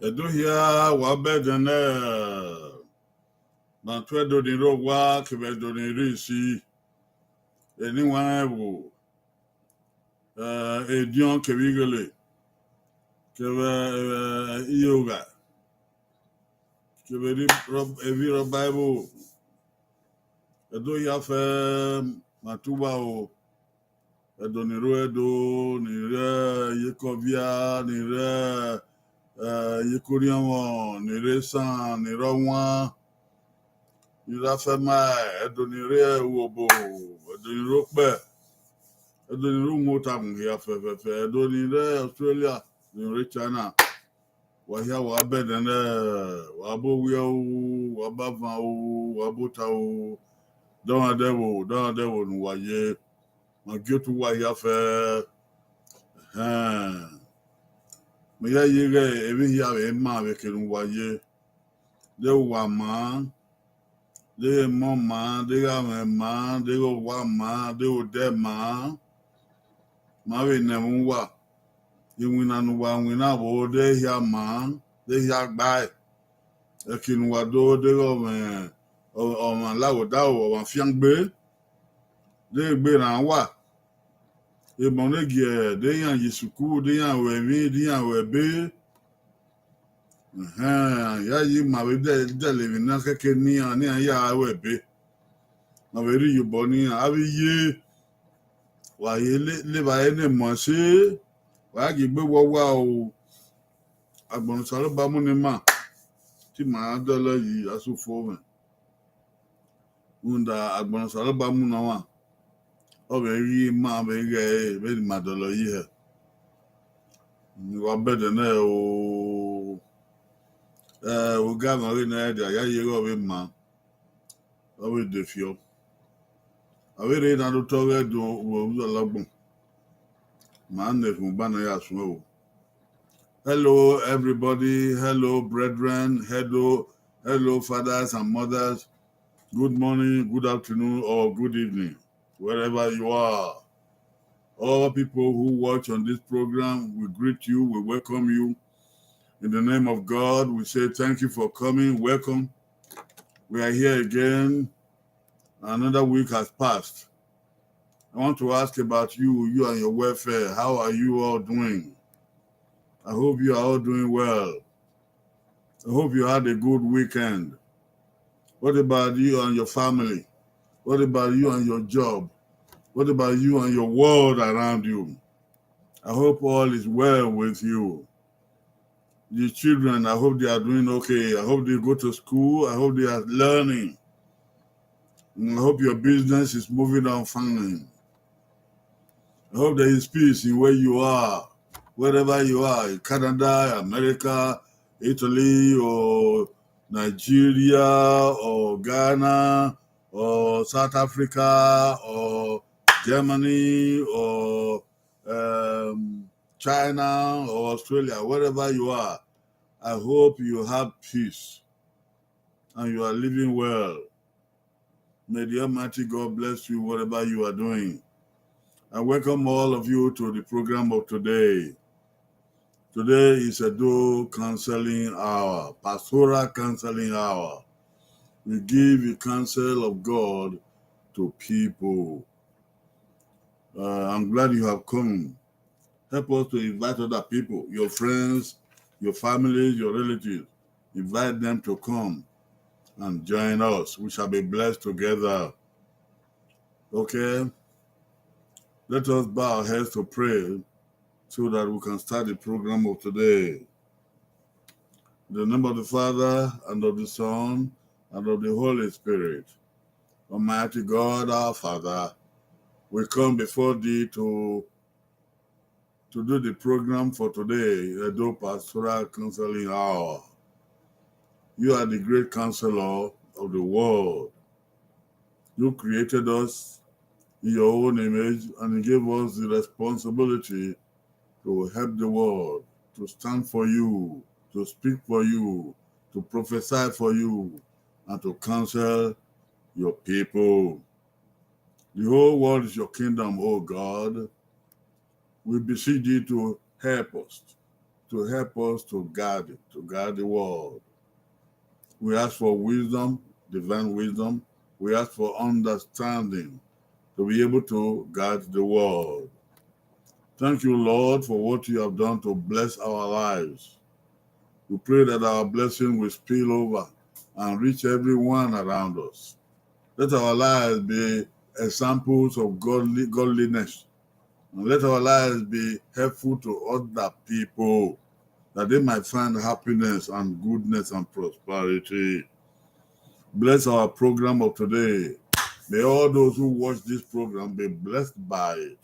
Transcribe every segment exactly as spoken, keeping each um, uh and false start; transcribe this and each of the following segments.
Ẹdo hia, wa bẹdẹ nẹ, ma tuẹ Ẹdo ni rre owa kevbe Ẹdo ni rre isi, eni wanrẹn vbo, eh, ediọn kevbe ighele, kevbe, eh, iye ogha, kevbe eri rọ, evbi rọ ba ẹvbo. Ẹdo hia fẹ, ma tuẹ uwa o. Ẹdo ni rre Ẹdo, ni rre Iyeke Ovia, ni rre, eh, Iyeke Orhiọnmwẹ, ni rre Esan, ni rre Ọwan, ni rre Afẹmae, Ẹdo ni rre Uhobo, Ẹdo ni rre Okpẹ, Ẹdo ni rre Umotamu hia fẹfẹfẹ, Ẹdo ni rre Australia, ni rre China. Wa hia, wa bẹdẹ nẹ, wa bu owiẹ ru, wa bu avan ru, wa bu ota ru, dọmwadẹ vbo, dọmwadẹ vbo ne uwa ye, ma gie otu uwa hia fẹ. Ẹhẹn. Mẹ ya ye ighẹ emwi hia vbe ma vbe eke ne uwa ye, deghẹ uwa maa, deghẹ emọ maa, deghẹ amwẹ maa, deghẹ owa maa, deghẹ odẹ maa, ma vbe nẹ ẹmwẹ uwa. Iwinna ne uwa winna vbo, deghẹ ehia maa, deghẹ ehia gbae, ẹki ne uwa do, deghẹ ọmwa, ọmwa laghodaro, ọmwa fiangbe, deghẹ egbe rran uwa, emọ ne gie, deghẹ iran ye sukuru, deghẹ iran ru ẹmwẹ, deghẹ iran ru ẹbe. Ẹhẹn, ya yi ma vbe dẹ, dẹlẹ emwi ne a khẹke ne iran, ne iran ya ru ẹbe. Ma vbe rhie iyobọ ne iran, avbe iye, wa ye le, le evbare ne emọ ẹse, wa ya gie egbe wọwa o. Agbọn ne Osanobua mu ne ima, te ima ra dọlọ yi, a sẹ ufomwẹ. Rhunmwuda agbọn ne Osanobua mu ne ọmwa, ọ vbe ghi ima vbe ghẹ ẹre vbene ima dọlọ yi hẹ. Wa bẹdẹ nẹ o. Eh, oga mwẹ ọghe ne a dia ya ye ighẹ ọ vbe maa, ọ vbe de fiọ. A vbe rre ne a do otọ ọghe Ẹdo vbe Uzọla agbọn. Ma nẹ ekhunmwu ba ne a ya suẹn o. Hello, everybody. Hello, brethren. Hello, hello, fathers and mothers. Good morning, good afternoon, or good evening, wherever you are. All people who watch on this program, we greet you, we welcome you. In the name of God, we say thank you for coming. Welcome. We are here again. Another week has passed. I want to ask about you, you and your welfare. How are you all doing? I hope you are all doing well. I hope you had a good weekend. What about you and your family? What about you and your job? What about you and your world around you? I hope all is well with you. The children, I hope they are doing okay. I hope they go to school. I hope they are learning. And I hope your business is moving on fine. I hope there is peace in where you are, wherever you are, in Canada, America, Italy, or Nigeria, or Ghana, or South Africa, or Germany, or, um, China, or Australia, wherever you are. I hope you have peace and you are living well. May the Almighty God bless you wherever you are doing. I welcome all of you to the program of today. Today is Edo Counseling Hour, Pastoral Counseling Hour. We give the counsel of God to people. Uh, I'm glad you have come. Help us to invite other people, your friends, your families, your relatives. Invite them to come and join us. We shall be blessed together. Okay? Let us bow our heads to pray so that we can start the program of today. In the name of the Father, and of the Son, and of the Holy Spirit. Almighty God, our Father, we come before thee to, to do the program for today, Edo Pastoral Counseling Hour. You are the great counselor of the world. You created us in your own image and gave us the responsibility to help the world, to stand for you, to speak for you, to prophesy for you, and to counsel your people. The whole world is your kingdom, O God. We beseech thee to help us. to help us to guard it, to guard the world. We ask for wisdom, divine wisdom. We ask for understanding to be able to guard the world. Thank you, Lord, for what you have done to bless our lives. We pray that our blessing will spill over and reach everyone around us. Let our lives be examples of godly, godliness. And let our lives be helpful to other people, that they might find happiness and goodness and prosperity. Bless our program of today. May all those who watch this program be blessed by it.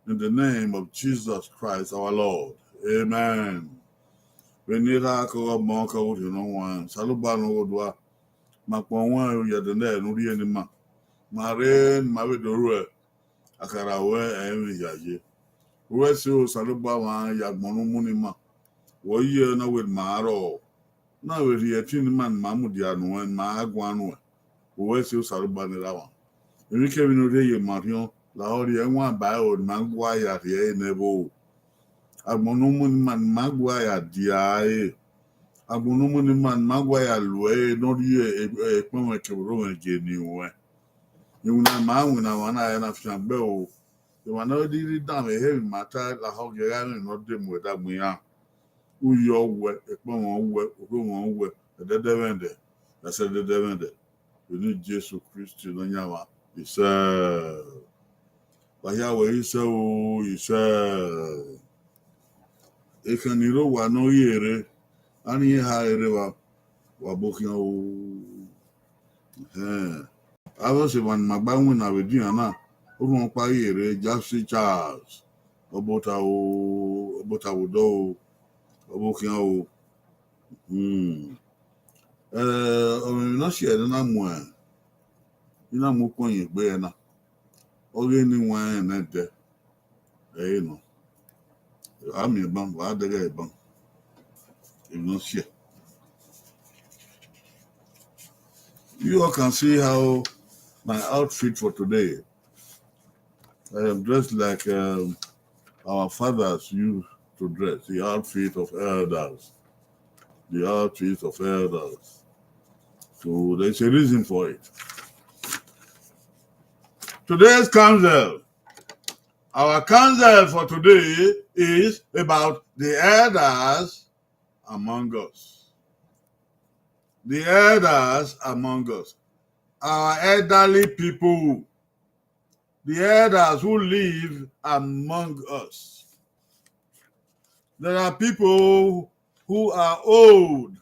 In the name of Jesus Christ our Lord. Amen. Vbene I kha kọghọ mọ kọghọ orhiọn nọ wan, Osanobua ne ọ ghe odua, ma kpọnmwẹ ya ẹdẹnẹrẹ ne u rhie ne ima, ma rre ne ima vbe do ruẹ, a kha ra ruẹ ẹmwẹ hia ye. Ru ẹse Osanobua mwa ya agbọn ne u mu ne ima, wẹ ọ ye na wẹ ne ima rrọọ, na vbe rhie ẹtin ne ima ne ima mudia nuẹn, ne ima guan nuẹn. Ru ẹse Osanobua ne erha mwa. Emwikemwi ne u rhie ye ima orhiọn, lahọ rhie ẹwaẹn ba ẹro ne ima gua ya rhie ẹre ne ẹvbo. Agbọn ne u mu ne ima ne ima gua ya dia ẹre. Agbọn ne u mu ne ima ne ima gua ya lu ẹre ne ọ rhie ekpọnmwẹ kevbe orhọnmwẹ gie ne iruẹn. Iwinna ne ima winna mwa na ẹre na fiangbe o. Emwa ne ọ rhirhi danmwẹ ehe emwi ne ima ta lahọ gie gha mwẹ ne ọ de mu ẹdẹ agbọn iran. Uyi ọ wẹ, ekpọnmwẹ ọ wẹ, orhọnmwẹ ọ wẹ, ẹdẹdẹmwẹdẹ, ẹsẹdẹdẹmwẹdẹ. Vbe eni Jesu Kristi Nọyaẹnmwa, isẹ. Wa hia wẹ isẹ o, isẹ. Ekhan ni rre owa ne ọ ghi rre, a rri iran eha rre evba, wa bu khian o. Ẹhẹn. Avbe ọse emwa ne ima gba winna vbe edian na, orhunmwu ọkpa ghi rre, Jackson Charles, Ọbota o, Ọbota vbe odọ o, ọ bu khian o. Hmm. Eh, ọmwẹ emwi ne ọ si ẹre ne a na mu, ne a na mu ukpọn yin egbe ẹre na, ọ ghe ne I wan rẹn nẹdẹ, ẹ i re nọ. A miẹn ban, wa dẹghẹ ban. Emwi ne ọ si ẹre. You all can see how my outfit for today. I am dressed like, um, our fathers used to dress, the outfit of elders. The outfit of elders. So there's a reason for it. Today's counsel. Our counsel for today is about the elders among us. The elders among us. Our elderly people. The elders who live among us. There are people who are old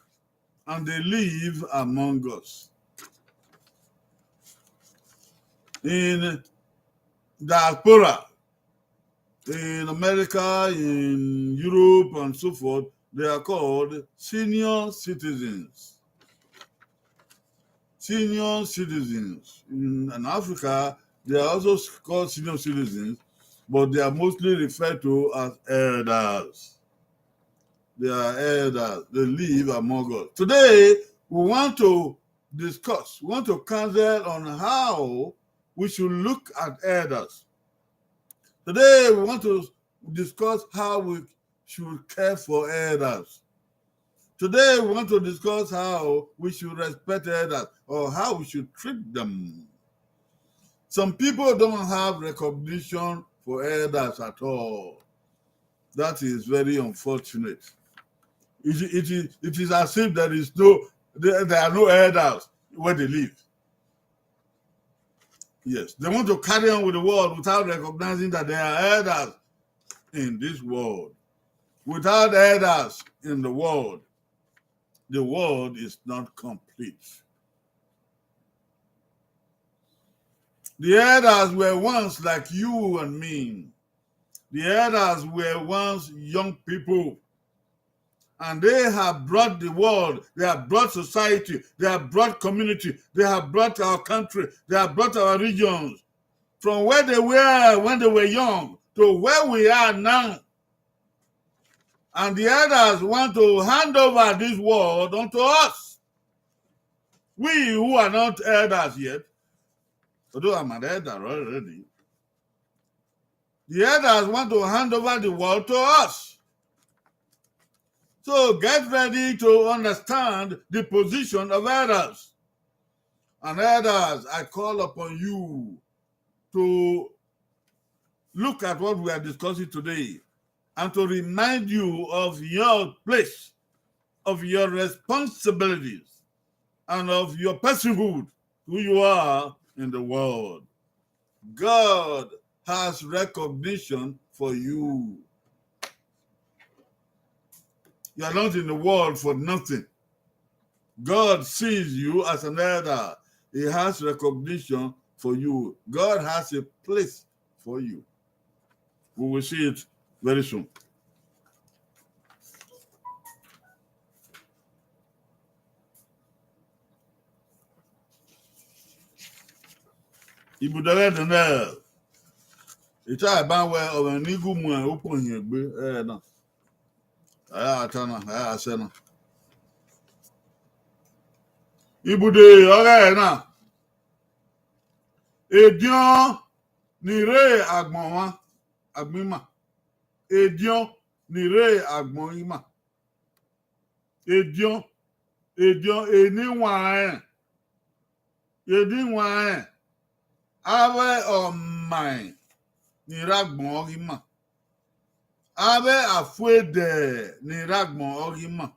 and they live among us. In diaspora, in America, in Europe, and so forth, they are called senior citizens. Senior citizens. In, in Africa, they are also called senior citizens, but they are mostly referred to as elders. They are elders. They live among us. Today, we want to discuss, we want to counsel on how we should look at elders. Today, we want to discuss how we should care for elders. Today, we want to discuss how we should respect elders or how we should treat them. Some people don't have recognition for elders at all. That is very unfortunate. It, it, is, it is as if there is no, there, there are no elders where they live. Yes, they want to carry on with the world without recognizing that they are elders in this world. Without elders in the world, the world is not complete. The elders were once like you and me. The elders were once young people. And they have brought the world, they have brought society, they have brought community, they have brought our country, they have brought our regions from where they were when they were young to where we are now. And the elders want to hand over this world unto us. We who are not elders yet, although I'm an elder already, the elders want to hand over the world to us. So get ready to understand the position of elders. And elders, I call upon you to look at what we are discussing today and to remind you of your place, of your responsibilities, and of your personhood, who you are in the world. God has recognition for you. You are not in the world for nothing. God sees you as an elder. He has recognition for you. God has a place for you. We will see it very soon. Ibude ẹghẹ nẹ, I ta ban wẹ ọ mwẹ ne I gu mu ukpọn hin egbe ẹre na. A ya ta na, a ya sẹ na. Ibude ọghẹe na, ediọn ni rre agbọn ọmwa, agbọn ima. Ediọn ni rre agbọn ima. Ediọn, ediọn eni wanrẹn, eni wanrẹn, avbe ọmaẹn ni rre agbọn ọghe ima. Avbe afuẹdẹ ni rre agbọn ọghe ima.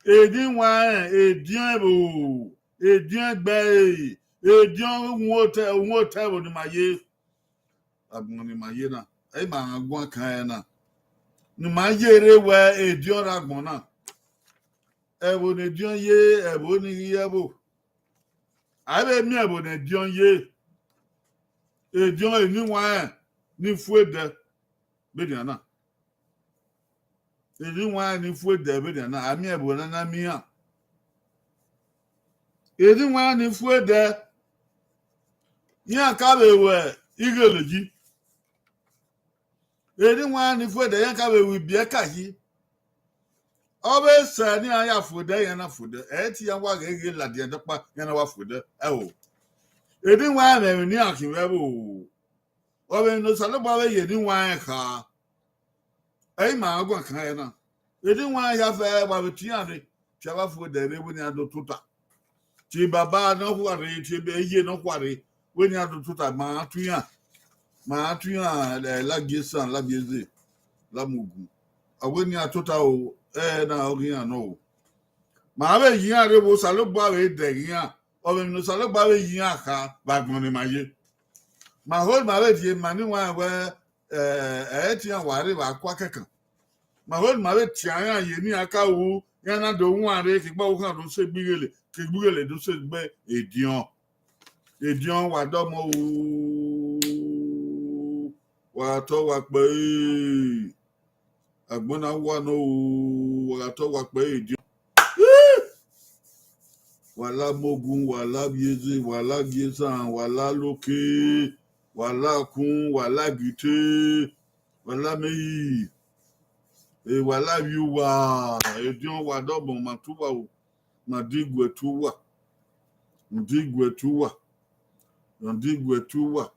Eni wanrẹn, ediọn ẹvbo, ediọn ẹgbẹe, ediọn uwotọ, uwotọ ẹvbo ne ima ye. Agbọn ne ima ye na, ẹ i ma gha guan kan ẹre na. Ne ima ye rre wẹ ediọn rre agbọn na. Ẹvbo ne ediọn ye, ẹvbo ni ghi ye ẹvbo. A i vbe miẹn ẹvbo ne ediọn ye. Ediọn eni wanrẹn ni fu ẹdẹ vbenian na. Eni wanrẹn ni fu ẹdẹ vbenian na, a miẹn ẹvbo ne a na miẹn iran. Eni wanrẹn ni fu ẹdẹ, iran ka vbe ru ighele yi. Eni wanrẹn ni fu ẹdẹ, iran ka vbe ru ibiẹka yi. Ọ vbe sẹ ne iran ya fu ẹdẹ, iran na fu ẹdẹ. Ẹ i te iran wa ghẹ ghe ladian dọkpa, iran na wa fu ẹdẹ. Ẹo, eni wanrẹn mwẹ emwi ne iran khin vbe ẹvbo. Ọ vbe ne Osanobua vbe ye eni wanrẹn kha. Ẹ i ma guan kan ẹre na. Eni wanrẹn hia fẹ wa vbe tie iran rre, te a wa fu ẹdẹ rre vbene iran do tota. Tie baba ne ọ khuarre, tie ebe iye ne ọ khuarre, vbene iran do tota, ma tu iran, ma tu iran, eh, lagie esan, lagie eze, lamuogun. Ọ wẹ ne iran tota o, ẹ na ọghe iran nọ o. Ma vbe ye iran rre vbe Osanobua vbe dẹghe iran, ọ vbe ne Osanobua vbe ye iran kha vbe agbọn ne ima ye. Ma ho ne ima vbe rhie ma ni wanrẹn wẹ, eh, ẹ i te iran wa rre vbe akua kẹkan. Ma ho ne ima vbe tie iran ye ne iran ka ru, iran na do wan rre, ke egbe ọvbokhan do sẹ egbe ighele, ke egbe ighele do sẹ egbe ediọn. Ediọn wa dọmọ o, wa tọ wa kpẹ ẹre. Agbọn na wa nọ o, wa gha tọ wa kpẹ ẹre ediọn. Wa la muogun, wa la vbieze, wa la gie esan, wa la loke, wa la kun, wa la gite, wa la meyi, e wa la vbi uwa. Ediọn wa dọmọ, ma tu uwa o, ma diguẹ tu uwa, ma diguẹ tu uwa, ma diguẹ tu uwa.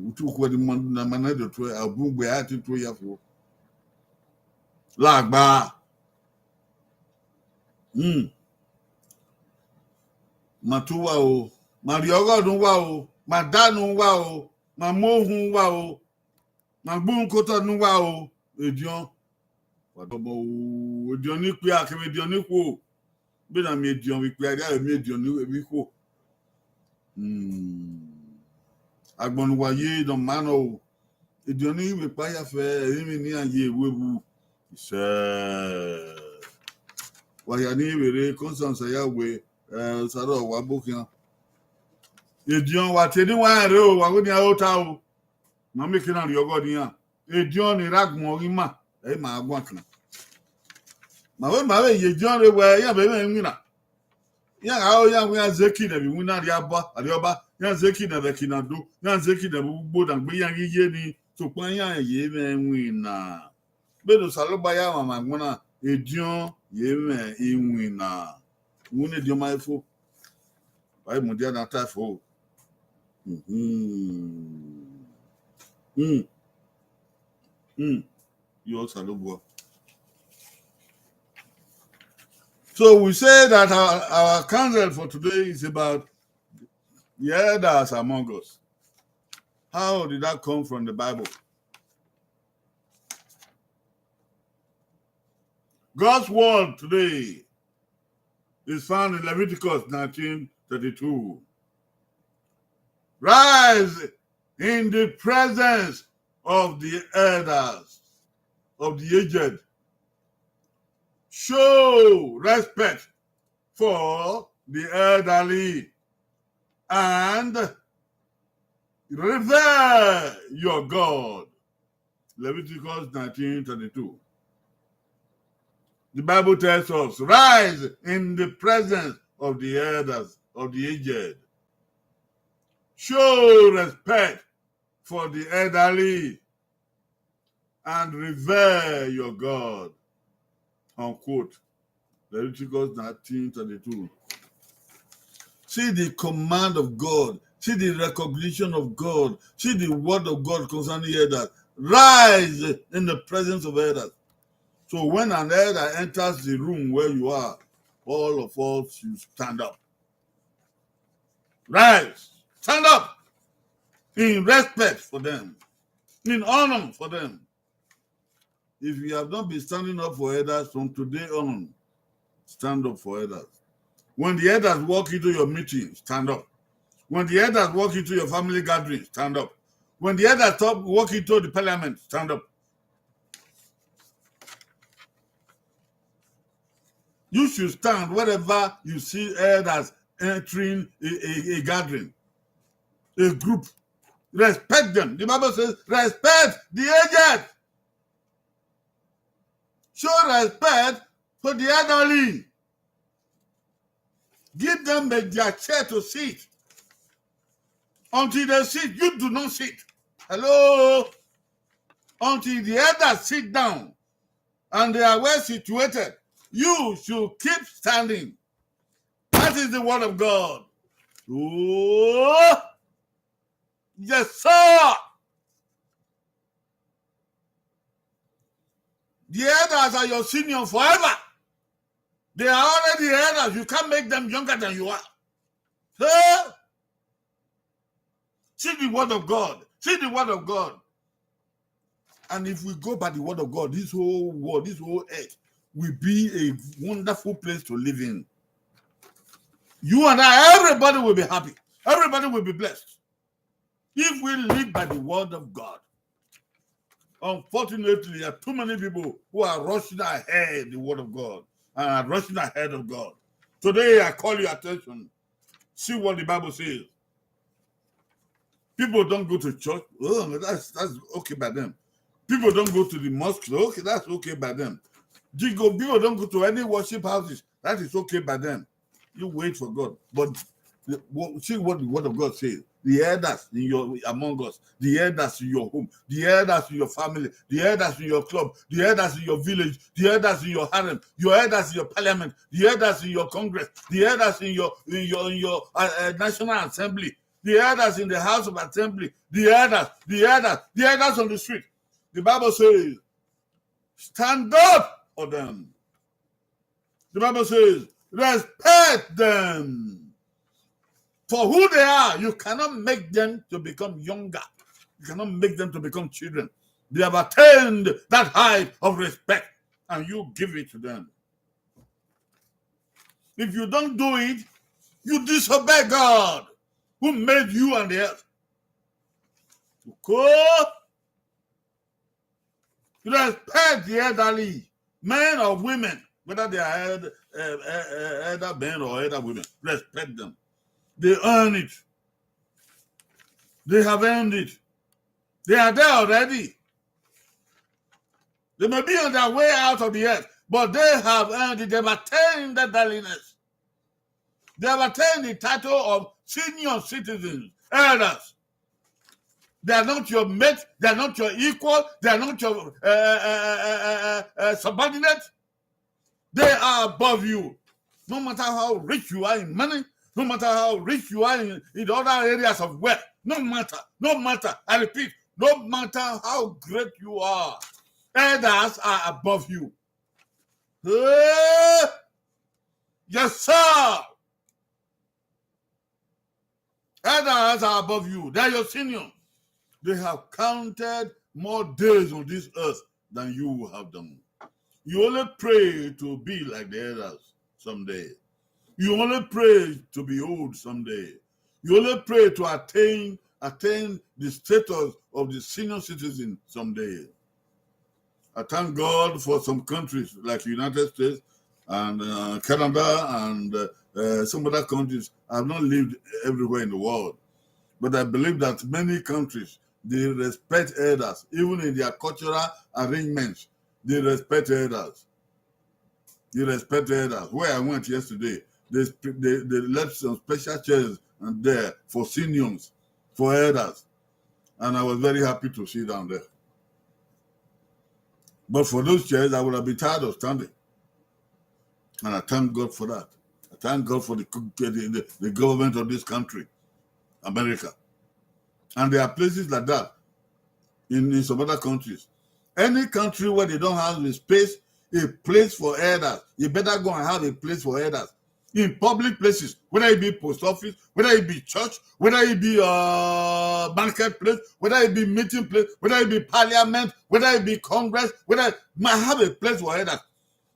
Utu khuẹ ni ma na ma na do tuẹ, a bun gbe a te tuẹ ya fo. Lagba. Hmm. Ma tu uwa o, ma rhie ọghọ ne uwa o, ma da ne uwa o, ma mu ohun uwa o, ma gbe uhunmwu ke otọ ne uwa o, ediọn. Wa dọmọ o, ediọn ni kpia kevbe ediọn ni khuo. Vbene a miẹn ediọn vbe ikpia, a miẹn ediọn ni vbe ikhuo. Hmm. Agbọn ne uwa ye nọ ma nọ o. Ediọn ni vbe ekpa ya fẹ, emwi ne iran ye vbe evbu. Isẹ. Wa hia ni vbe rre Constance ya we, eh, Osaro wa bo khian. Ediọn wa te ni wa rre o, wa wẹ ne iran ota o. Ma mieke na rhie ọghọ ne iran. Ediọn ni rre agbọn ọghe ima, ẹ i ma guan kan. Ma vbe ma vbe ye ediọn rre wẹ, iran vbe mwẹ iwinna. Iran gha ro iran wẹ iran zẹ eki nẹ vbe iwinna arriọba, arriọba, iran zẹ eki nẹ vbe eki na do, iran zẹ eki nẹ vbe ugbo na gbe iran ghi ye ni, sokpan iran ye mwẹ iwinna. Vbene Osanobua ya mwamwa ẹgbọn na, ediọn ye mwẹ iwinna. Iwinna ediọn ma fo. Wa i mudia na ta fo. Mhm. Mm. Mm. Yo, Osanobua. So we say that our, our counsel for today is about the elders among us. How did that come from the Bible? God's word today is found in Leviticus nineteen thirty-two. Rise in the presence of the elders, of the aged. Show respect for the elderly and revere your God. Leviticus nineteen thirty-two. The Bible tells us, rise in the presence of the elders, of the aged. Show respect for the elderly and revere your God. Unquote. Leviticus nineteen thirty-two. See the command of God. See the recognition of God. See the word of God concerning elders. Rise in the presence of elders. So when an elder enters the room where you are, all of us should stand up. Rise, stand up in respect for them, in honor for them. If you have not been standing up for elders from today on, stand up for elders. When the elders walk into your meeting, stand up. When the elders walk into your family gathering, stand up. When the elders talk, walk into the parliament, stand up. You should stand wherever you see elders entering a, a, a gathering, a group. Respect them. The Bible says, respect the aged. Show respect for the elderly. Give them the, their chair to sit. Until they sit, you do not sit. Hello? Until the elders sit down and they are well situated, you should keep standing. That is the word of God. Oh, yes, sir. The elders are your senior forever. They are already elders. You can't make them younger than you are. Huh? See the word of God. See the word of God. And if we go by the word of God, this whole world, this whole earth will be a wonderful place to live in. You and I, everybody will be happy. Everybody will be blessed. If we live by the word of God. Unfortunately, there are too many people who are rushing ahead the word of God and are rushing ahead of God. Today, I call your attention. See what the Bible says. People don't go to church. Oh, that's, that's okay by them. People don't go to the mosque. Okay, that's okay by them. They go, people don't go to any worship houses. That is okay by them. You wait for God. But the, what, see what the word of God says. The elders in your, among us, the elders in your home, the elders in your family, the elders in your club, the elders in your village, the elders in your harem, your elders in your parliament, the elders in your congress, the elders in your, in your, in your uh, uh, national assembly, the elders in the house of assembly, the elders, the elders, the elders on the street. The Bible says, stand up for them. The Bible says, respect them for who they are. You cannot make them to become younger. You cannot make them to become children. They have attained that height of respect, and you give it to them. If you don't do it, you disobey God who made you and the earth. Cool? Respect the elderly, men or women, whether they are eld- uh, uh, uh, elder men or elder women. Respect them. They earn it. They have earned it. They are there already. They may be on their way out of the earth, but they have earned it. They've attained that godliness. They have attained the title of senior citizens, elders. They are not your mate. They are not your equal. They are not your uh, uh, uh, uh, uh, uh, subordinate. They are above you. No matter how rich you are in money, no matter how rich you are in, in other areas of wealth, no matter, no matter, I repeat, no matter how great you are, Elders are above you. Hey! Yes, sir. Elders are above you. They are your senior. They have counted more days on this earth than you have done. You only pray to be like the elders someday. You only pray to be old someday. You only pray to attain attain the status of the senior citizen someday. I thank God for some countries like United States and uh, Canada and uh, uh, some other countries. I've not lived everywhere in the world, but I believe that many countries, they respect elders, even in their cultural arrangements, they respect elders. They respect elders. Where I went yesterday, they, sp- they, they left some special chairs and there for seniors, for elders. And I was very happy to sit down there. But for those chairs, I would have been tired of standing. And I thank God for that. I thank God for the, co- the, the, the government of this country, America. And there are places like that in, in some other countries. Any country where they don't have a space, a place for elders, you better go and have a place for elders in public places, whether it be post office, whether it be church, whether it be uh, marketplace, whether it be meeting place, whether it be parliament, whether it be congress, whether might have a place for elders.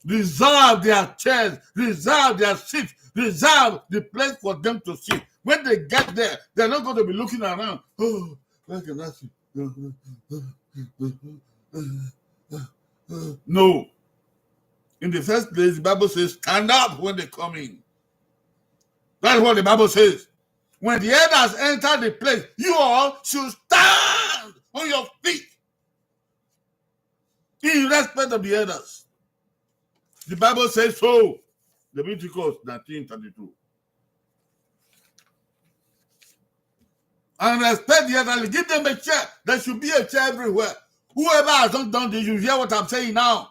Reserve their chairs, reserve their seats, reserve the place for them to sit. When they get there, they're not going to be looking around. Oh, where can I sit? No. In the first place, the Bible says, stand up when they come in. That's what the Bible says. When the elders enter the place, you all should stand on your feet in respect of the elders. The Bible says so. Leviticus nineteen thirty-two. And respect the elderly. Give them a chair. There should be a chair everywhere. Whoever has not done this, you hear what I'm saying now.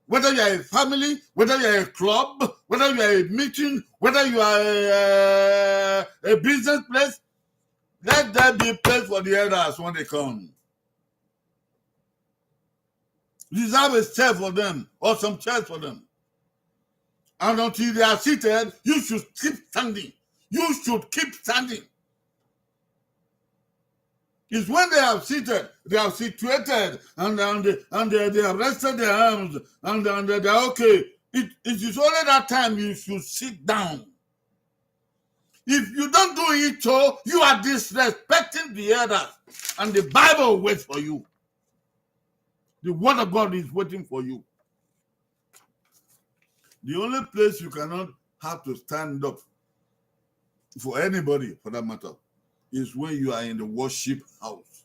Whether you are a family, whether you are a club, whether you are a meeting, whether you are a, a business place, let there be place for the elders when they come. Reserve a chair for them or some chairs for them. And until they are seated, you should keep standing. You should keep standing. It's when they have seated, they have situated, and, and, they, and they, they have rested their arms, and, and they are okay. It, it is only that time you should sit down. If you don't do it so, you are disrespecting the elders, and the Bible waits for you. The word of God is waiting for you. The only place you cannot have to stand up for anybody, for that matter, is when you are in the worship house,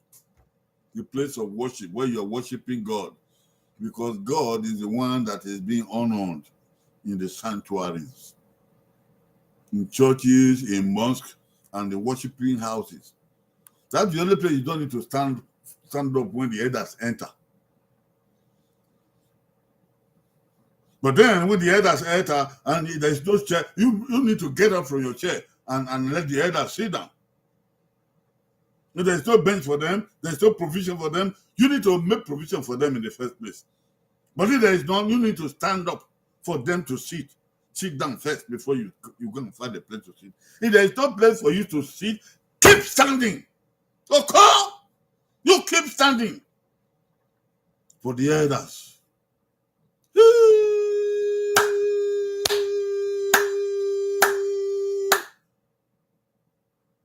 the place of worship where you are worshiping God, because God is the one that is being honored in the sanctuaries, in churches, in mosques, and the worshiping houses. That's the only place you don't need to stand stand up when the elders enter. But then when the elders enter and there's no chair, you, you need to get up from your chair and, and let the elders sit down. If there's no bench for them, there's no provision for them, you need to make provision for them in the first place. But if there is none, you need to stand up for them to sit. Sit down first before you, you go and find a place to sit. If there is no place for you to sit, keep standing. Okay? You keep standing for the elders.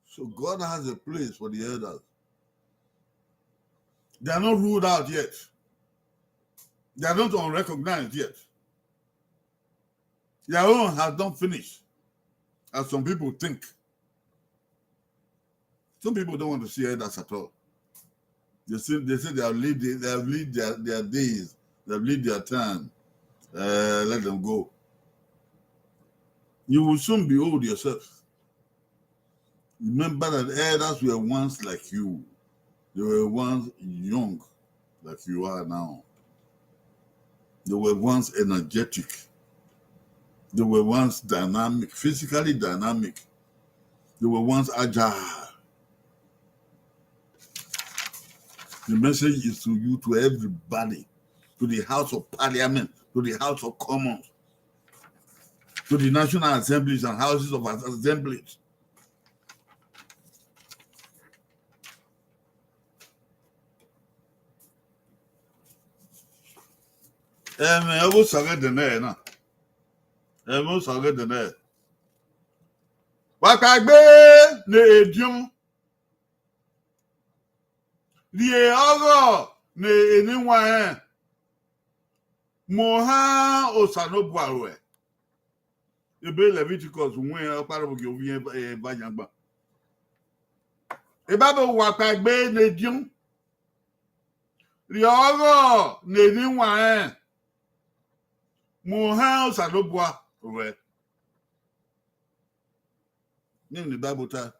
So God has a place for the elders. They are not ruled out yet. They are not unrecognized yet. Their own has not finished, as some people think. Some people don't want to see elders at all. They say, they say they have lived, they have lived their, their days, they have lived their time. Uh, let them go. You will soon be old yourself. Remember that elders were once like you. They were once young, like you are now. They were once energetic. They were once dynamic, physically dynamic. They were once agile. The message is to you, to everybody. to the House of Parliament, to the House of Commons, to the National Assemblies and Houses of Assemblies. Ẹmwẹ ọghe Osa ghẹ dẹnẹ na. Ẹmwẹ Osa ghẹ dẹnẹ. Wa kpaegbe ne ediọn. Rhie ọghọ ne eniwanrẹn mu ohan Osanobua ruẹ. Ebe Leviticus wẹn ọkpa rhọvbo gie ovbi iran eva yan gba. Bible wa kpaegbe ne ediọn. Rhie ọghọ ne eniwanrẹn mu ohan Osanobua ruẹ. Nene Bible ta,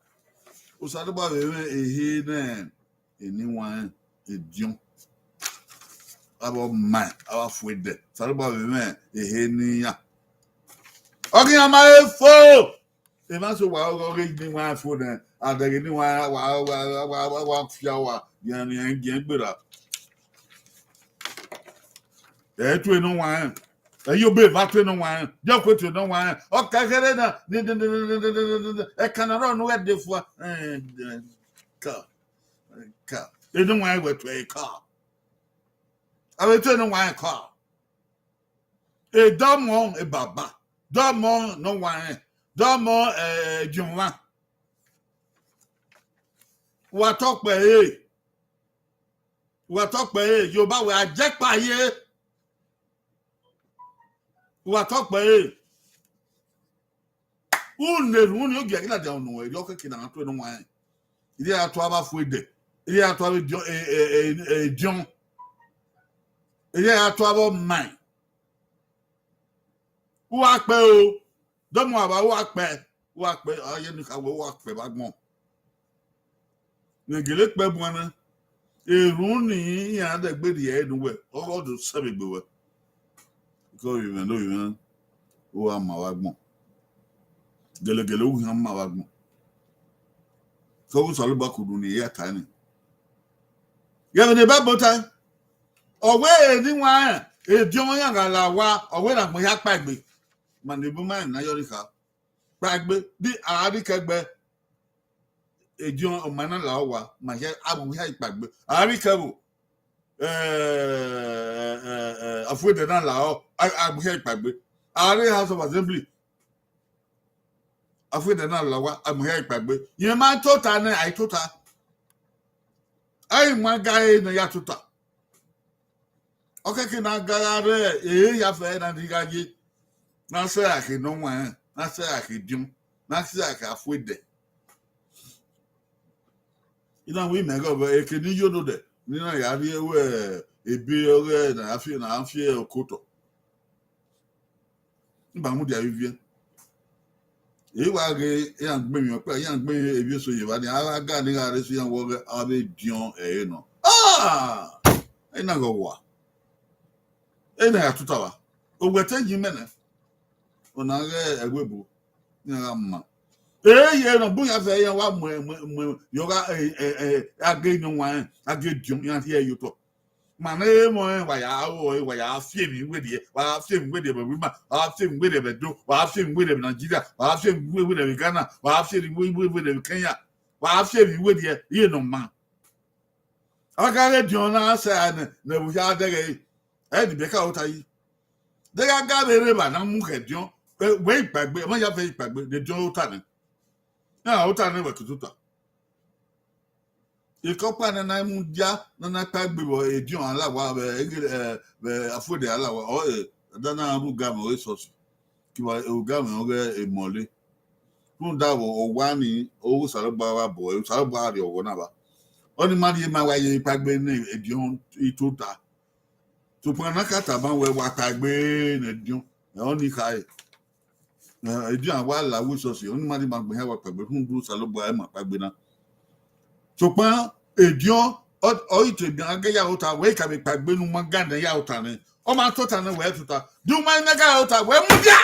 Osanobua vbe mwẹ ehe ne eniwanrẹn ediọn. Avbe ọmaẹn, avbe afuẹdẹ, Osanobua vbe mwẹ ehe ne iran. Ọ ghi iran ma he fo. Emwa so wa ọghe eniwanrẹn fo nẹ, adẹghe eniwanrẹn wa, wa, wa, wa, wa, wa fia wa, yẹn, yẹn, yẹn gberra. Ẹ i tue ne ọ wanrẹn. Ẹ i obọ eva tue ne ọ wanrẹn. Diọkue tue ne ọ wanrẹn. Ọ ka kherhe na, ni, ni, ni, ẹkan na rrọọ ne u ghẹ de fua. Eh, eh, ka, ka. Ene ọ wanrẹn wẹ tue ẹre ka. Avbe tue ne ọ wanrẹn ka. E dọmọ e baba, dọmọ ne ọ wanrẹn, dọmọ, eh, ediọnmwa. Wa tọ kpẹre. Wa tọ kpẹre, Yoruba wẹ ajẹkpa ye. Wa tọ kpẹre. Unu erhunmwu ni ogie ghi ladian unu ẹre, ọ keke ne a tue ne ọ wanrẹn. Ire a tue avbe afuẹdẹ, ire a tue avbe ediọn, e, e, e, ediọn, ire a tue avbe ọmaẹn. Uwa kpẹ o, dọmọ ava uwa kpẹ, uwa kpẹ, a ye ne kha wẹ uwa kpẹ vbe agbọn. Ne gele kpẹ buan na, erhunmwu ni iran dẹgbe rhie ẹre ne uwẹ, ọ ghi do sẹ vbe egbe wẹ. Ke ovbi mwẹ ne ovbi mwẹ, u gha ma vbe agbọn. Gelegele u khian ma vbe agbọn. Ke ọghe Osanobua kudu ne I ya tae ni. Ghẹ vbe ne Baibol tae, ọ wẹ eniwanrẹn ediọn iran gha la owa, ọ wẹ ne agbọn hia kpaegbe. Ma ne ebo ma rẹn ne a yọ rri kha. Kpaegbe, di a rri kẹgbẹ, ediọn ọma na la owa, ma hia, agbọn hia kpaegbe. A rri kẹvbo, eh, eh, eh, afuẹdẹ na la ọ, a, agbọn hia kpaegbe. A rre House of Assembly, afuẹdẹ na la owa, agbọn hia kpaegbe. Rẹn ma tota nẹ, a i tota. A i wan ga ẹre ne ọ ya tota. Ọ kẹke ne a ga gha rre, ehe ya fẹ na ni gha ye. Na sẹ akhe ne ọ wanrẹn, na sẹ akhe ediọn, na sẹ akhe afuẹdẹ. I na wẹ imẹ ghẹ vbe eke ne I yo nodẹ, ne I na ya rhie wẹ ebe ọghẹ ne a fi, ne a fi okotọ. N ba mudia vbe iviẹ. Ẹ i wa ghe iran gbe emwi ọkpa, iran gbe emwi evbieso ye evba ni, a gha ga ne I gha rre eso iran wẹ ọghẹ, avbe ediọn ẹre nọ. Ah! Ena ghẹ owa. Ena ya tuta vba. Owẹ te yi mẹ nẹ. Ọna ghẹ ẹvbo ebo, iran gha ma. Eye nọ bun ya fẹ iran wa mu, mu, mu, yọ gha, eh, eh, eh, a ghe iyọnwan rẹn, a ghe ediọn, iran rhie ẹre ye otọ. Ma ne emọ rẹn wa ya ro ẹre, wa ya fi emwi werriẹ, wa ya fi emwi werriẹ vbe ima, wa ya fi emwi werriẹ vbe Ẹdo, wa ya fi emwi werriẹ vbe Nigeria, wa ya fi emwi werriẹ vbe Ghana, wa ya fi emwi werriẹ vbe Kenya, wa ya fi emwi werriẹ, iye ne ọ ma. Ọ gha ghe ediọn na sẹ ne, ne ẹvbo hia dẹghe ẹre. Ẹ ni biẹ ka ota yi. De gha ga vbe rre evba na mu khẹ ediọn, wẹ ikpaegbe, ẹmwẹ ya fẹ ikpaegbe, ne ediọn ota nẹ. Iran ota nẹ wẹ ke tota. Ekọkpa ne a na mudia, ne a na kpaegbe vbe ediọn alawa vbe, eh, vbe afuẹdẹ alawa, ọ, eh, da na rre ugamwẹ ọghe esọsi. Kevbe ugamwẹ ọghe emọle. Rhunmwuda vbe owa ni, ọghe Osanobua gha bọ ẹre, Osanobua gha rhie ọghọ na vba. Ọni ma rhie ma wa ye ikpaegbe ne ediọn i tota. Sokpan ne a ka tama wẹ wa kpaegbe ne ediọn, ẹ, ọni khare. Eh, ediọn a wa la wẹ esọsi, ọni ma rhie ma gbe hia wa kpaegbe, rhunmwuda Osanobua ma kpaegbe na. Sokpan ediọn, ọ, ọ i te ediọn a ghe ya ota, wẹ i ka vbe kpaegbe ne u ma ga nẹ ya ota nẹ. Ọ ma tota nẹ, wẹ tota. De u ma i na ga ota, wẹ mudia.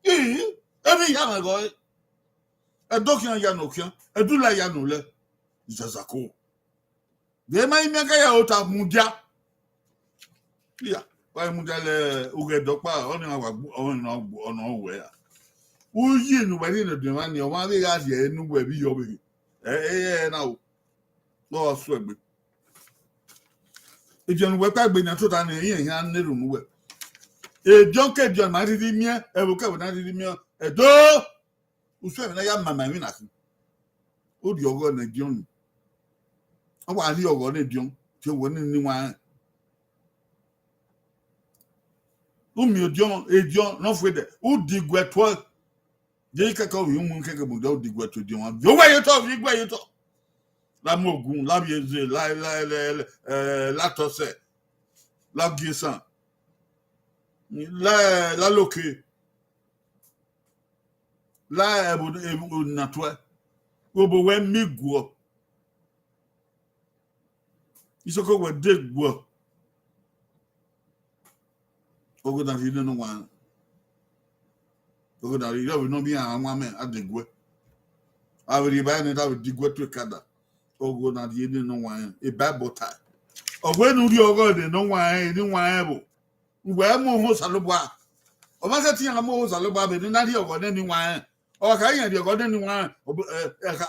Ii, emwi ya mwẹ gọe. Ẹdo khian ya ne okhian, Ẹdo la ya ne olẹ. Zazako. Vbe ma i miẹn ga ya ota mudia. Iya, wa mudia lẹ ughẹ dọkpa, ọnii wa gbu, ọnii na gbu, ọna wẹ ya. Uyi ne uwẹ rhie ne ọdiọn mwa ni, ọmwa vbe gha rhie ne uwẹ vbe iyọ vbe. Ẹ, ẹ, ẹ na o. Ọ suẹgbe. Ediọn ne uwẹ kpaegbe nian tota ne irẹn hia na erhunmwu uwẹ. Ediọn ke ediọn ma rhirhi miẹn, ẹvbo kẹvbo na rhirhi miẹn, ẹdo. Usun ẹmwẹ na ya mama emwi na khin. U rhie ọghọ ne ediọn ni. Ọ wa rhie ọghọ ne ediọn, te wẹ ne eni wanrẹn. U miẹn ediọn, ediọn ne ọ fu ẹdẹ, u diguẹ tuẹ. Je kẹkẹ ovbi uwu kẹkẹ mudia, u diguẹ tuẹ ediọn mwa. Viọ uwẹ ye otọ, viọ iguẹ ye otọ. La mu ogun, la vbiẹ eze, la, la, la, la, eh, la tọsẹ, la gie esan, la, la loke. La ẹvbo, ẹvbo na tuẹ, obọ wẹ miẹn guọ. Isoko wẹ de guọ. Ọghe na rhie nene owa rẹn. Ọghe na rhie, ọ vbe nọ miẹn a wan mẹ, a de guẹ. A vbe rhie evbare nẹ, a vbe diguẹ tuẹ kada. Ọghe na rhie nene owa rẹn, e Bible tae. Ọ wẹ ne u rhie ọghọ nene owa rẹn, eni owa rẹn vbo? Uwẹ mu ohan Osanobua. Ọ ma sẹtin ya mu ohan Osanobua vbe ne na rhie ọghọ nene owa rẹn. Ọ kha irẹn rhie ọghọ nene owa rẹn,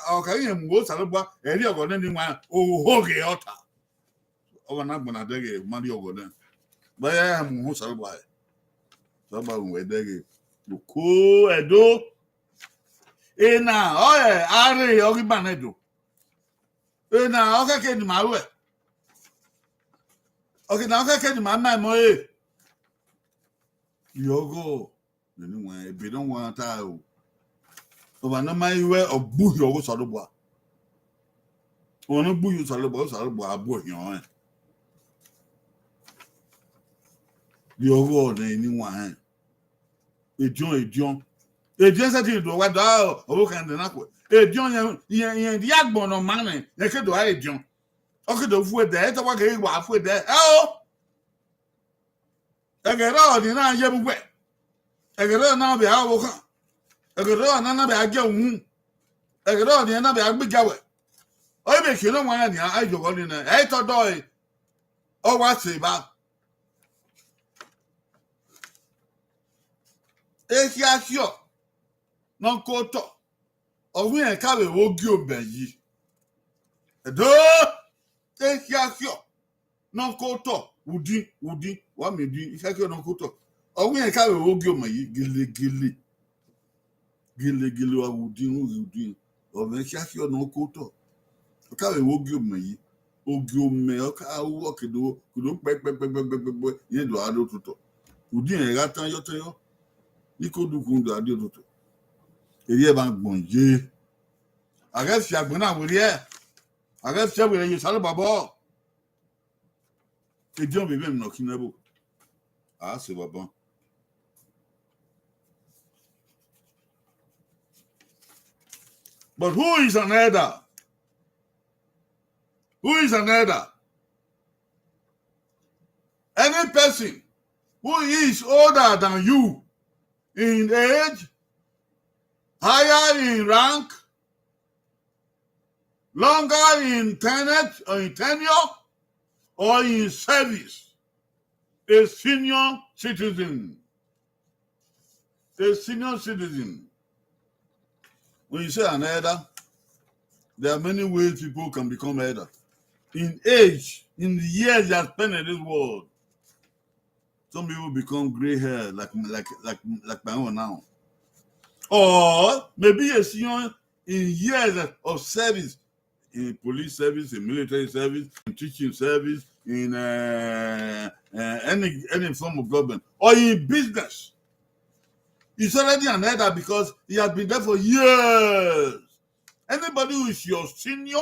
ọ kha irẹn mu ohan Osanobua, ẹ rhie ọghọ nene owa rẹn, oho ghe ọta. Ọ wa na gbọna dẹghe ma rhie ọghọ nẹ. Vbe a ya mu ohan Osanobua hẹ? Osanobua ru wẹ dẹghe. Oko ẹdo. Ena ọre a rre ọghe ima nẹ do. Ena ọ khẹke ne ima ruẹ. Ọ khẹ na ọ khẹke ne ima ma ẹmọ ẹre. Rhie ọghọ nene owa rẹn, ebe ne ọ wa ta o. Ọmwa ne ọ ma i ruẹ, ọ gbe uhi ọghe Osanobua. Ọmwa ne ọ gbe uhi Osanobua, Osanobua a bu ohiẹn ọnrẹn. Rhie ọghọ nene owa rẹn. Ediọn, ediọn. Ediọn sẹtin do wa da ọvbokhan ẹdẹ na khuẹ. Ediọn yẹn, yẹn, yẹn rhie agbọn ne ọ ma nẹ, yẹn ke do ra ediọn. Ọ ke do fu ẹdẹ, ẹ te wa ghe wa fu ẹdẹ. Ẹ o. Ẹghẹ rrọọ ni na ye vbe uwẹ. Ẹghẹ rrọọ na vbe a ọvbokhan. Ẹghẹ rrọọ na na vbe a gie uhunmwu. Ẹghẹ rrọọ ni na vbe a gbe iga wẹ. Ọ vbe khian ne ọmwa rẹn nian, a yọghọ ni nẹ, ẹ i tọ dọe. Ọ wa sẹ evba. Ekhiakhiọ ne ọ ke otọ, ọ wẹ irẹn ka vbe vbe ogie obẹ yi. Ẹdo, ekhiakhiọ ne ọ ke otọ, udin, udin, wa miẹn udin, ekhiakhiọ ne ọ ke otọ. Ọ wẹ irẹn ka vbe vbe ogie obẹ yi, gelegele. Gelegele wa vbe udin, u ghi udin. Ọ mwẹ ekhiakhiọ ne ọ ke otọ. Ọ ka vbe vbe ogie obẹ yi. Ogie omẹ ọ ka ru, ọ ke do, ke do kpẹkpẹkpẹkpẹkpẹ, irẹn do gha do totọ. Udin rẹn gha tan yọ tan yọ. Iko dukhu do gha do totọ. Erriẹ vbe agbọn ye. A ghẹ fi agbọn na werriẹ. A ghẹ fi ẹvbo ye Osanobua obọ. Ediọn vbe emwi ne ọ khin nẹ vbo? A sẹ vbe aban. But who is an elder? Who is an elder? Any person who is older than you in age, higher in rank, longer in tenure, or in tenure, or in service, a senior citizen. A senior citizen. When you say an elder, there are many ways people can become elder. In age, in the years you have spent in this world, some people become gray hair like, like, like, like my own now. Or maybe a senior in years of service, in police service, in military service, in teaching service, in, uh, uh, any, any form of government, or in business. He's already an elder because he has been there for years. Anybody who is your senior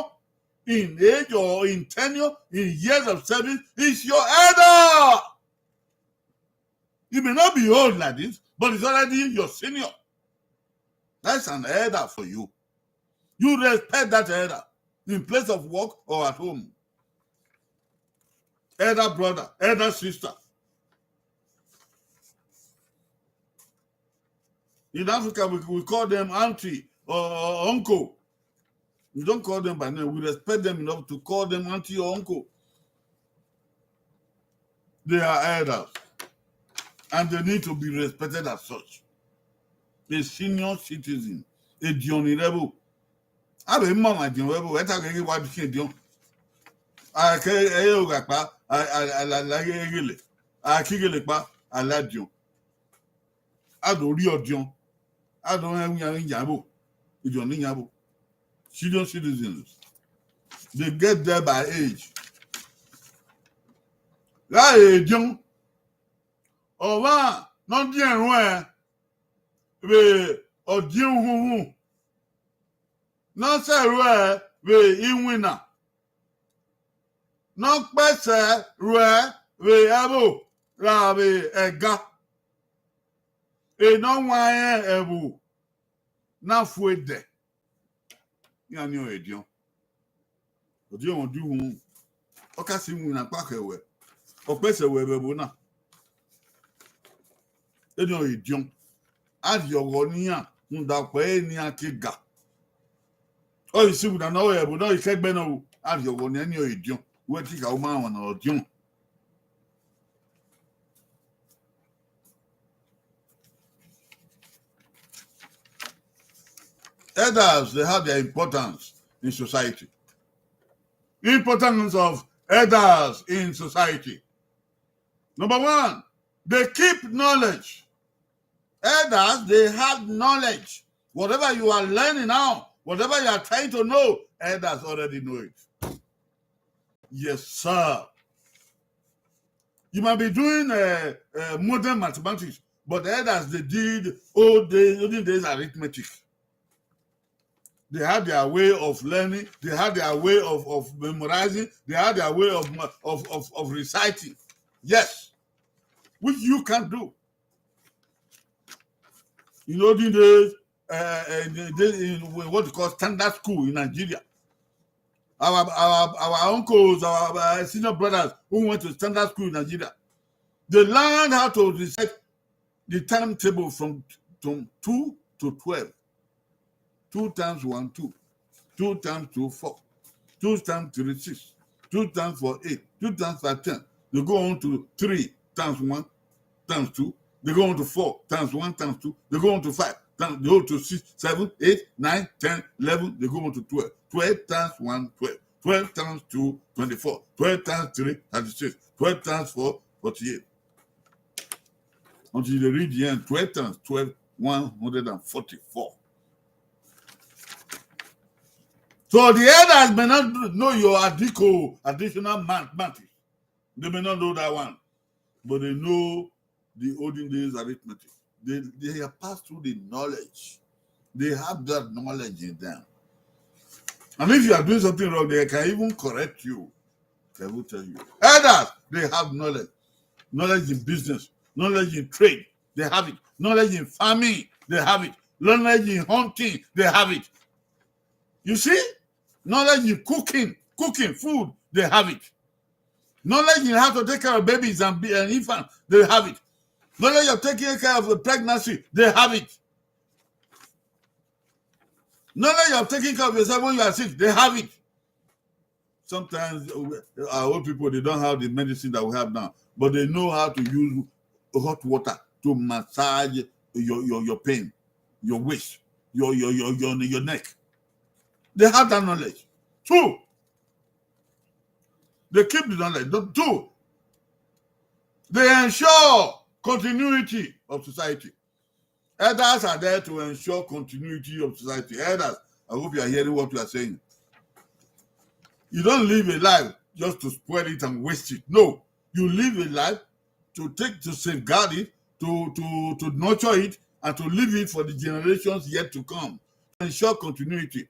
in age or in tenure, in years of service, is your elder. He may not be old like this, but he's already your senior. That's an elder for you. You respect that elder in place of work or at home. Elder brother, elder sister. In Africa, we, we call them auntie or, or uncle. We don't call them by name. We respect them enough to call them auntie or uncle. They are elders, and they need to be respected as such. A senior citizen, ediọn ni rre ẹvbo. A vbe ma ọmwa ediọn vbe ẹvbo, ẹ ta ghe ghe wa khian ediọn. A ke ẹ i re ogha kpa, a, a, a la, la ghe ghele. A ke ghele kpa, a la ediọn. A do rhie ọdiọn. A do rẹn iyan, iyan vbo. Ediọn ne iyan vbo. Senior citizens, they get there by age. Gha re ediọn, ọmwa ne ọ diẹn ruẹn vbe ọdiọn uhunmwu, ne ọ sẹ ruẹ vbe iwinna, ne ọ kpẹsẹ ruẹ vbe ẹvbo ra vbe ẹga, ene ọ wanrẹn ẹvbo na fu edẹ, iran ni ọre ediọn. Ọdiọn mwẹ ọdiọn uhunmwu, ọ ka sẹ iwinna kpa khẹ wẹ, ọ kpẹsẹ wẹ vbe ẹvbo na. Eni ọre ediọn, a rhiọghọ ne iran rhunmwuda okpẹ ẹre ne iran ke ga. Ọ ghi sẹ iwinna ne ọ rre ẹvbo na, ọ ghi khẹ ẹgbẹ na ru, a rhiọghọ ne eni ọre ediọn, wẹ te I kha ru ma wan ne ọdiọn. Elders, they have their importance in society. Importance of elders in society. Number one, they keep knowledge. Elders, they have knowledge. Whatever you are learning now, whatever you are trying to know, elders already know it. Yes, sir. You might be doing uh, uh, modern mathematics, but elders, they did old days, olden days arithmetic. They had their way of learning. They had their way of, of memorizing. They had their way of, of, of, of reciting. Yes, which you can do. In olden days, uh, uh, in the, in what you call standard school in Nigeria, our, our, our uncles, our, our senior brothers who went to standard school in Nigeria, they learned how to recite the timetable from, from two to twelve. Two times one, two. Two times two, four. Two times three, six. Two times four, eight. Two times five, ten. They go on to three times one times two. They go on to four times one times two. They go on to five times, they go to six, seven, eight, nine, ten, eleven. They go on to twelve. Twelve times one, twelve. Twelve times two, twenty-four. Twelve times three, thirty-six. Twelve times four, forty-eight. Until they reach the end, twelve times twelve, one hundred and forty-four. So the elders may not know your addico, additional math-, mathematics. They may not know that one, but they know the olden days arithmetic. They, they have passed through the knowledge. They have that knowledge in them. And if you are doing something wrong, they can even correct you. They will tell you. Elders, they have knowledge. Knowledge in business, knowledge in trade, they have it. Knowledge in farming, they have it. Knowledge in hunting, they have it. You see? Knowledge in cooking, cooking food, they have it. Knowledge in how to take care of babies and, be- and infants, they have it. Knowledge of taking care of the pregnancy, they have it. Knowledge of taking care of yourself when you are sick, they have it. Sometimes uh, our old people, they don't have the medicine that we have now, but they know how to use hot water to massage your, your, your pain, your waist, your, your, your, your, your neck. They have that knowledge. Two, they keep the knowledge. The two, they ensure continuity of society. Elders are there to ensure continuity of society. Elders, I hope you are hearing what we are saying. You don't live a life just to spoil it and waste it. No, you live a life to take, to safeguard it, to, to, to nurture it, and to leave it for the generations yet to come. Ensure continuity.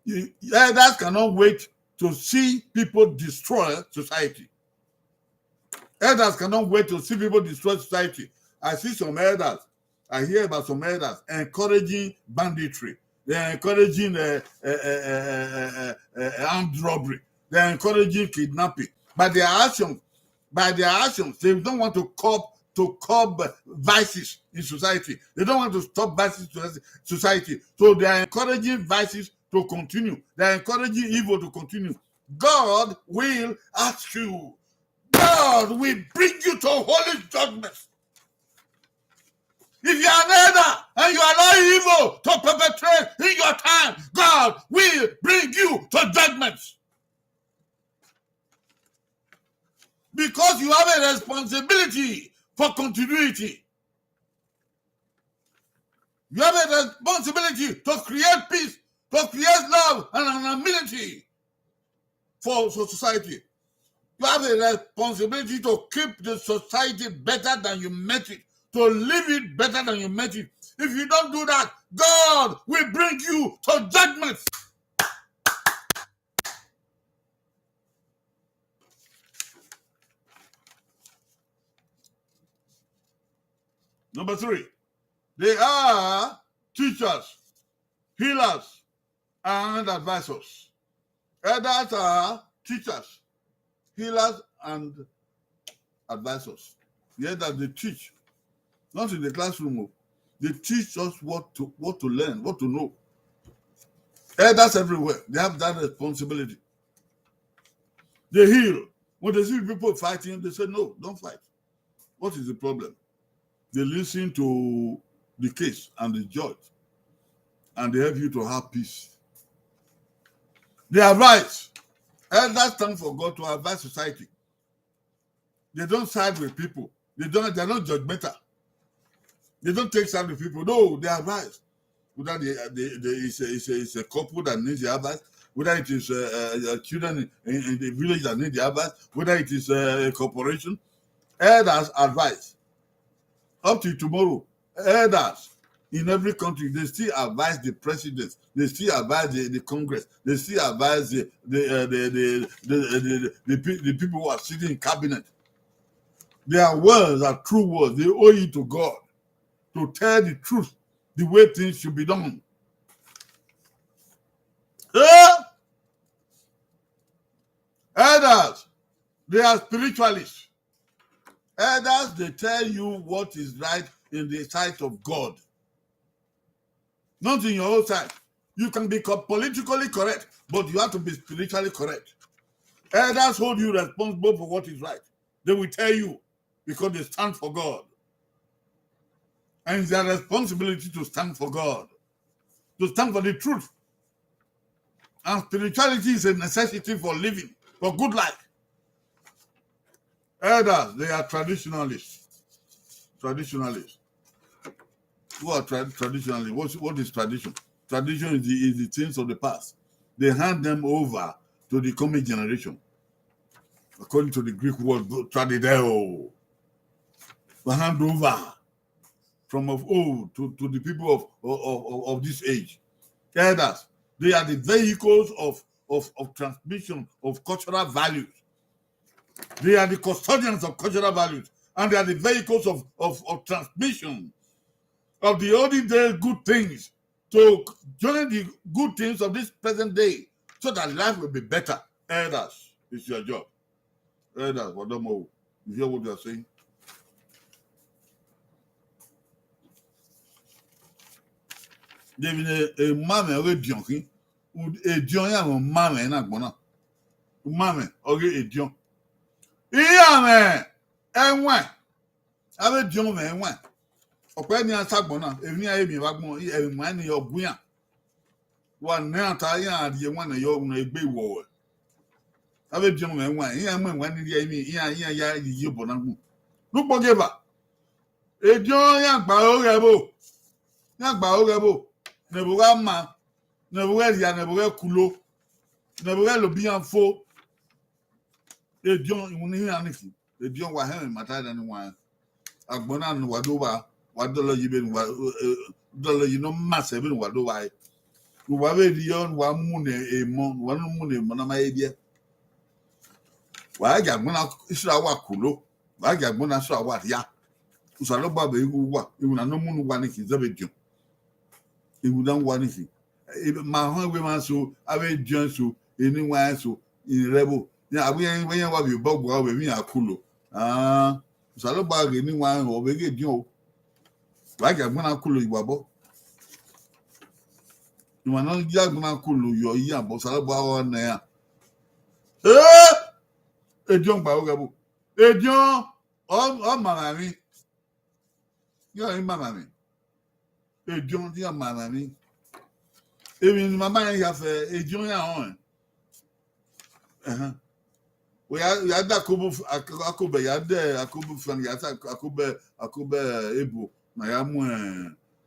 You, elders cannot wait to see people destroy society. Elders cannot wait to see people destroy society. I see some elders, I hear about some elders encouraging banditry. They're encouraging uh, uh, uh, uh, uh, uh, uh, armed robbery. They're encouraging kidnapping. By their actions, by their actions, they don't want to curb, to curb vices in society. They don't want to stop vices in society. So they are encouraging vices to continue. They are encouraging evil to continue. God will ask you, do God will bring you to holy judgment. If you are an elder and you allow evil to perpetrate in your time, God will bring you to judgment. Because you have a responsibility for continuity. You have a responsibility to create peace, to create love and an amenity for so-, society. You have a responsibility to keep the society better than you met it, to leave it better than you met it. If you don't do that, God will bring you to judgment. Number three, they are teachers, healers, and advisors. Elders are teachers, healers, and advisors. Yes, that they teach, not in the classroom. Oh. They teach us what to, what to learn, what to know. Elders everywhere, they have that responsibility. They heal. When they see people fighting, they say, "No, don't fight. What is the problem?" They listen to the case and the judge, and they help you to have peace. They advise. Elders stand for God to advise society. They don't side with people. They don't, they're not judgmental. They don't take side with people. No, they advise. Whether they, they, they, it's, a, it's, a, it's a couple that needs the advice, whether it is uh, uh, uh, children in, in the village that need the advice, whether it is uh, a corporation, elders advise. Up till tomorrow, elders in every country, they still advise the president, they still advise the, the Congress, they still advise the the, uh, the, the, the, uh, the, the, the, pe- the people who are sitting in cabinet. Their words are true words. They owe it to God to tell the truth, the way things should be done. Eh? Elders, they are spiritualists. Elders, they tell you what is right in the sight of God, not in your own sight. You can be co- politically correct, but you have to be spiritually correct. Elders hold you responsible for what is right. They will tell you because they stand for God. And it's their responsibility to stand for God, to stand for the truth. And spirituality is a necessity for living, for good life. Elders, they are traditionalists. Traditionalists. Who are tra- traditionalists? What's, what is tradition? Tradition is the, is the things of the past. They hand them over to the coming generation. According to the Greek word, tradideo, they hand over from of old to, to the people of, of, of, of this age. Elders, they are the vehicles of, of, of transmission of cultural values. They are the custodians of cultural values, and they are the vehicles of, of, of transmission of the olden day good things to join the good things of this present day so that life will be better. Elders, it's your job. Elders, what do you, you hear what they are saying? David, a man, a edion, edion, ya mo man na gbona. Man, okay, edion. Iya me, enwe. Avbe edion mwẹ ẹwaẹn. Ọkpẹ ni a sagbọn na, emwi iran miẹn vbe agbọn, ẹmwẹ iran ni yọ gu iran. Wa nẹ iran ta, iran rhie ẹwaẹn ne yọ ne egbe iwọwẹ. Avbe ediọn mwẹ ẹwaẹn, iran mu ẹwaẹn ni rhie emwi, iran, iran ya yi obọ na gun. Ne ukpọn gie eva. Ediọn iran gba aro ghẹ ẹvbo. Iran gba aro ghẹ ẹvbo. Ne ẹvbo gha ma, ne ẹvbo ghẹ rhia, ne ẹvbo ghẹ kulo, ne ẹvbo ghẹ lobi iran fo. Ediọn iwinna iran ni khin. Ediọn wa hẹnmwẹ ma ta ẹre ne wa rẹn. Agbọn na ne uwa do vba, wa dọlọ yi vbene uwa, eh, dọlọ yi ne ọ ma sẹ vbene uwa do vba re. Uwa vbe rhie, ne uwa mu ne emọ, ne uwa mu ne emọ na ma he rhiẹ. Wa gha gie agbọn na sẹ uwa kulo, wa gha gie agbọn na sẹ uwa rhia. Osanobua vbe igho uwa, iwinna ne ọ mu ne uwa ni khin zẹ vbe ediọn. Iwinna uwa ni khin. Ma họn iwe mwa so, avbe ediọn so, eni wa rẹn so, irẹn rre ẹvbo. Iran, avbe iran, iran wa vbe obọ gua vbe emwi iran kulo. Ah, Osanobua ghe eni wa rẹn, ọ vbe ghe ediọn o. Wa gie agbọn na kulo ye uwa obọ. Emwa ne ọ gie agbọn na kulo yọ iran obọ, Osanobua ọ nẹ iran. Eh! Ediọn gba aro ghẹ ẹvbo. Ediọn, ọ, ọ ma mwẹ emwi. Iran i ma mwẹ emwi. Ediọn, iran ma mwẹ emwi. Emwi ne ima ma rẹn hia fẹ, ediọn iran rẹn. Ẹhẹn. Wẹ ya, ya da akobo f-, ak-, akobẹ, ya da akobo fan, ya ta akobo, akobo ebo, na ya mu,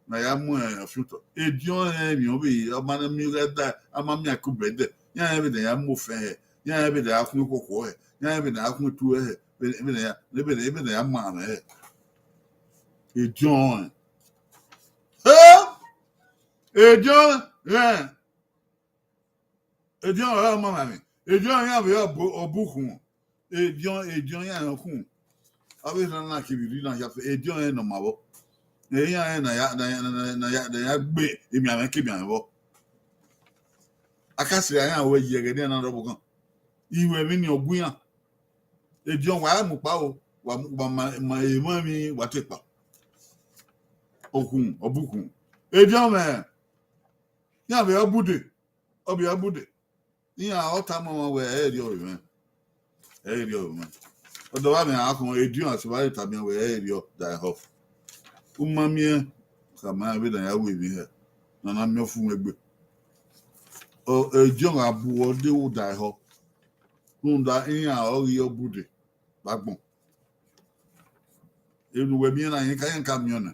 na ya mu ọfiotọ. Ediọn rẹn emwi ọ vbe, ọ ma na miẹn gha da, a ma miẹn akobẹ dẹ, iran rẹn vbe ne ya mu ofẹn hẹ, iran rẹn vbe ne ya khun ikhuọkhuọ hẹ, iran rẹn vbe ne ya khun etu hẹ, vbe, vbe ne ya, vbe ne, vbe ne ya ma mwẹ hẹ. Ediọn rẹn. Ẹ! Ediọn rẹn. Ediọn ọre ọ ma mwẹ emwi. Ediọn iran vbe ọ bu, ọ bu khun. Ediọn, ediọn iran rẹn khun. Avbe erhan na kevbe irri na hia fẹ, ediọn rẹn ne ọ ma vbọ. Iran rẹn na ya, na ya, na ya, na ya, na ya gbe emianmwẹ ke emianmwẹ vbọ. A ka sẹ iran wẹ yẹghẹ ne iran na rre ọvbokhan. Iwẹ emwi ni ọ gu iran. Ediọn wa mu kpa o, wa, wa ma, ma emọ emwi wa te kpa. Okhun, ọ bu khun. Ediọn mwẹ, iran vbe ọ bude, ọ vbe ọ bude. Iran ọ tama ọmwa wẹ ẹ i rriọ vbe mwẹ. Ẹ i rriọ vbe mwẹ. Ọdọ vbe amwẹ a khọn ediọn a sẹ evba re tama iran wẹ ẹ i rriọ da ehọ. U ma miẹn, khama iran vbene a ya ru emwi hẹ, ne a na miẹn ọfumwegbe. Ọ, ediọn gha bu ọ de ru da ehọ. Rhunmwuda iran ọ ghi ọ bude vbe agbọn. Enu wẹ miẹn na, iran ka, iran ka miẹn ọnẹ.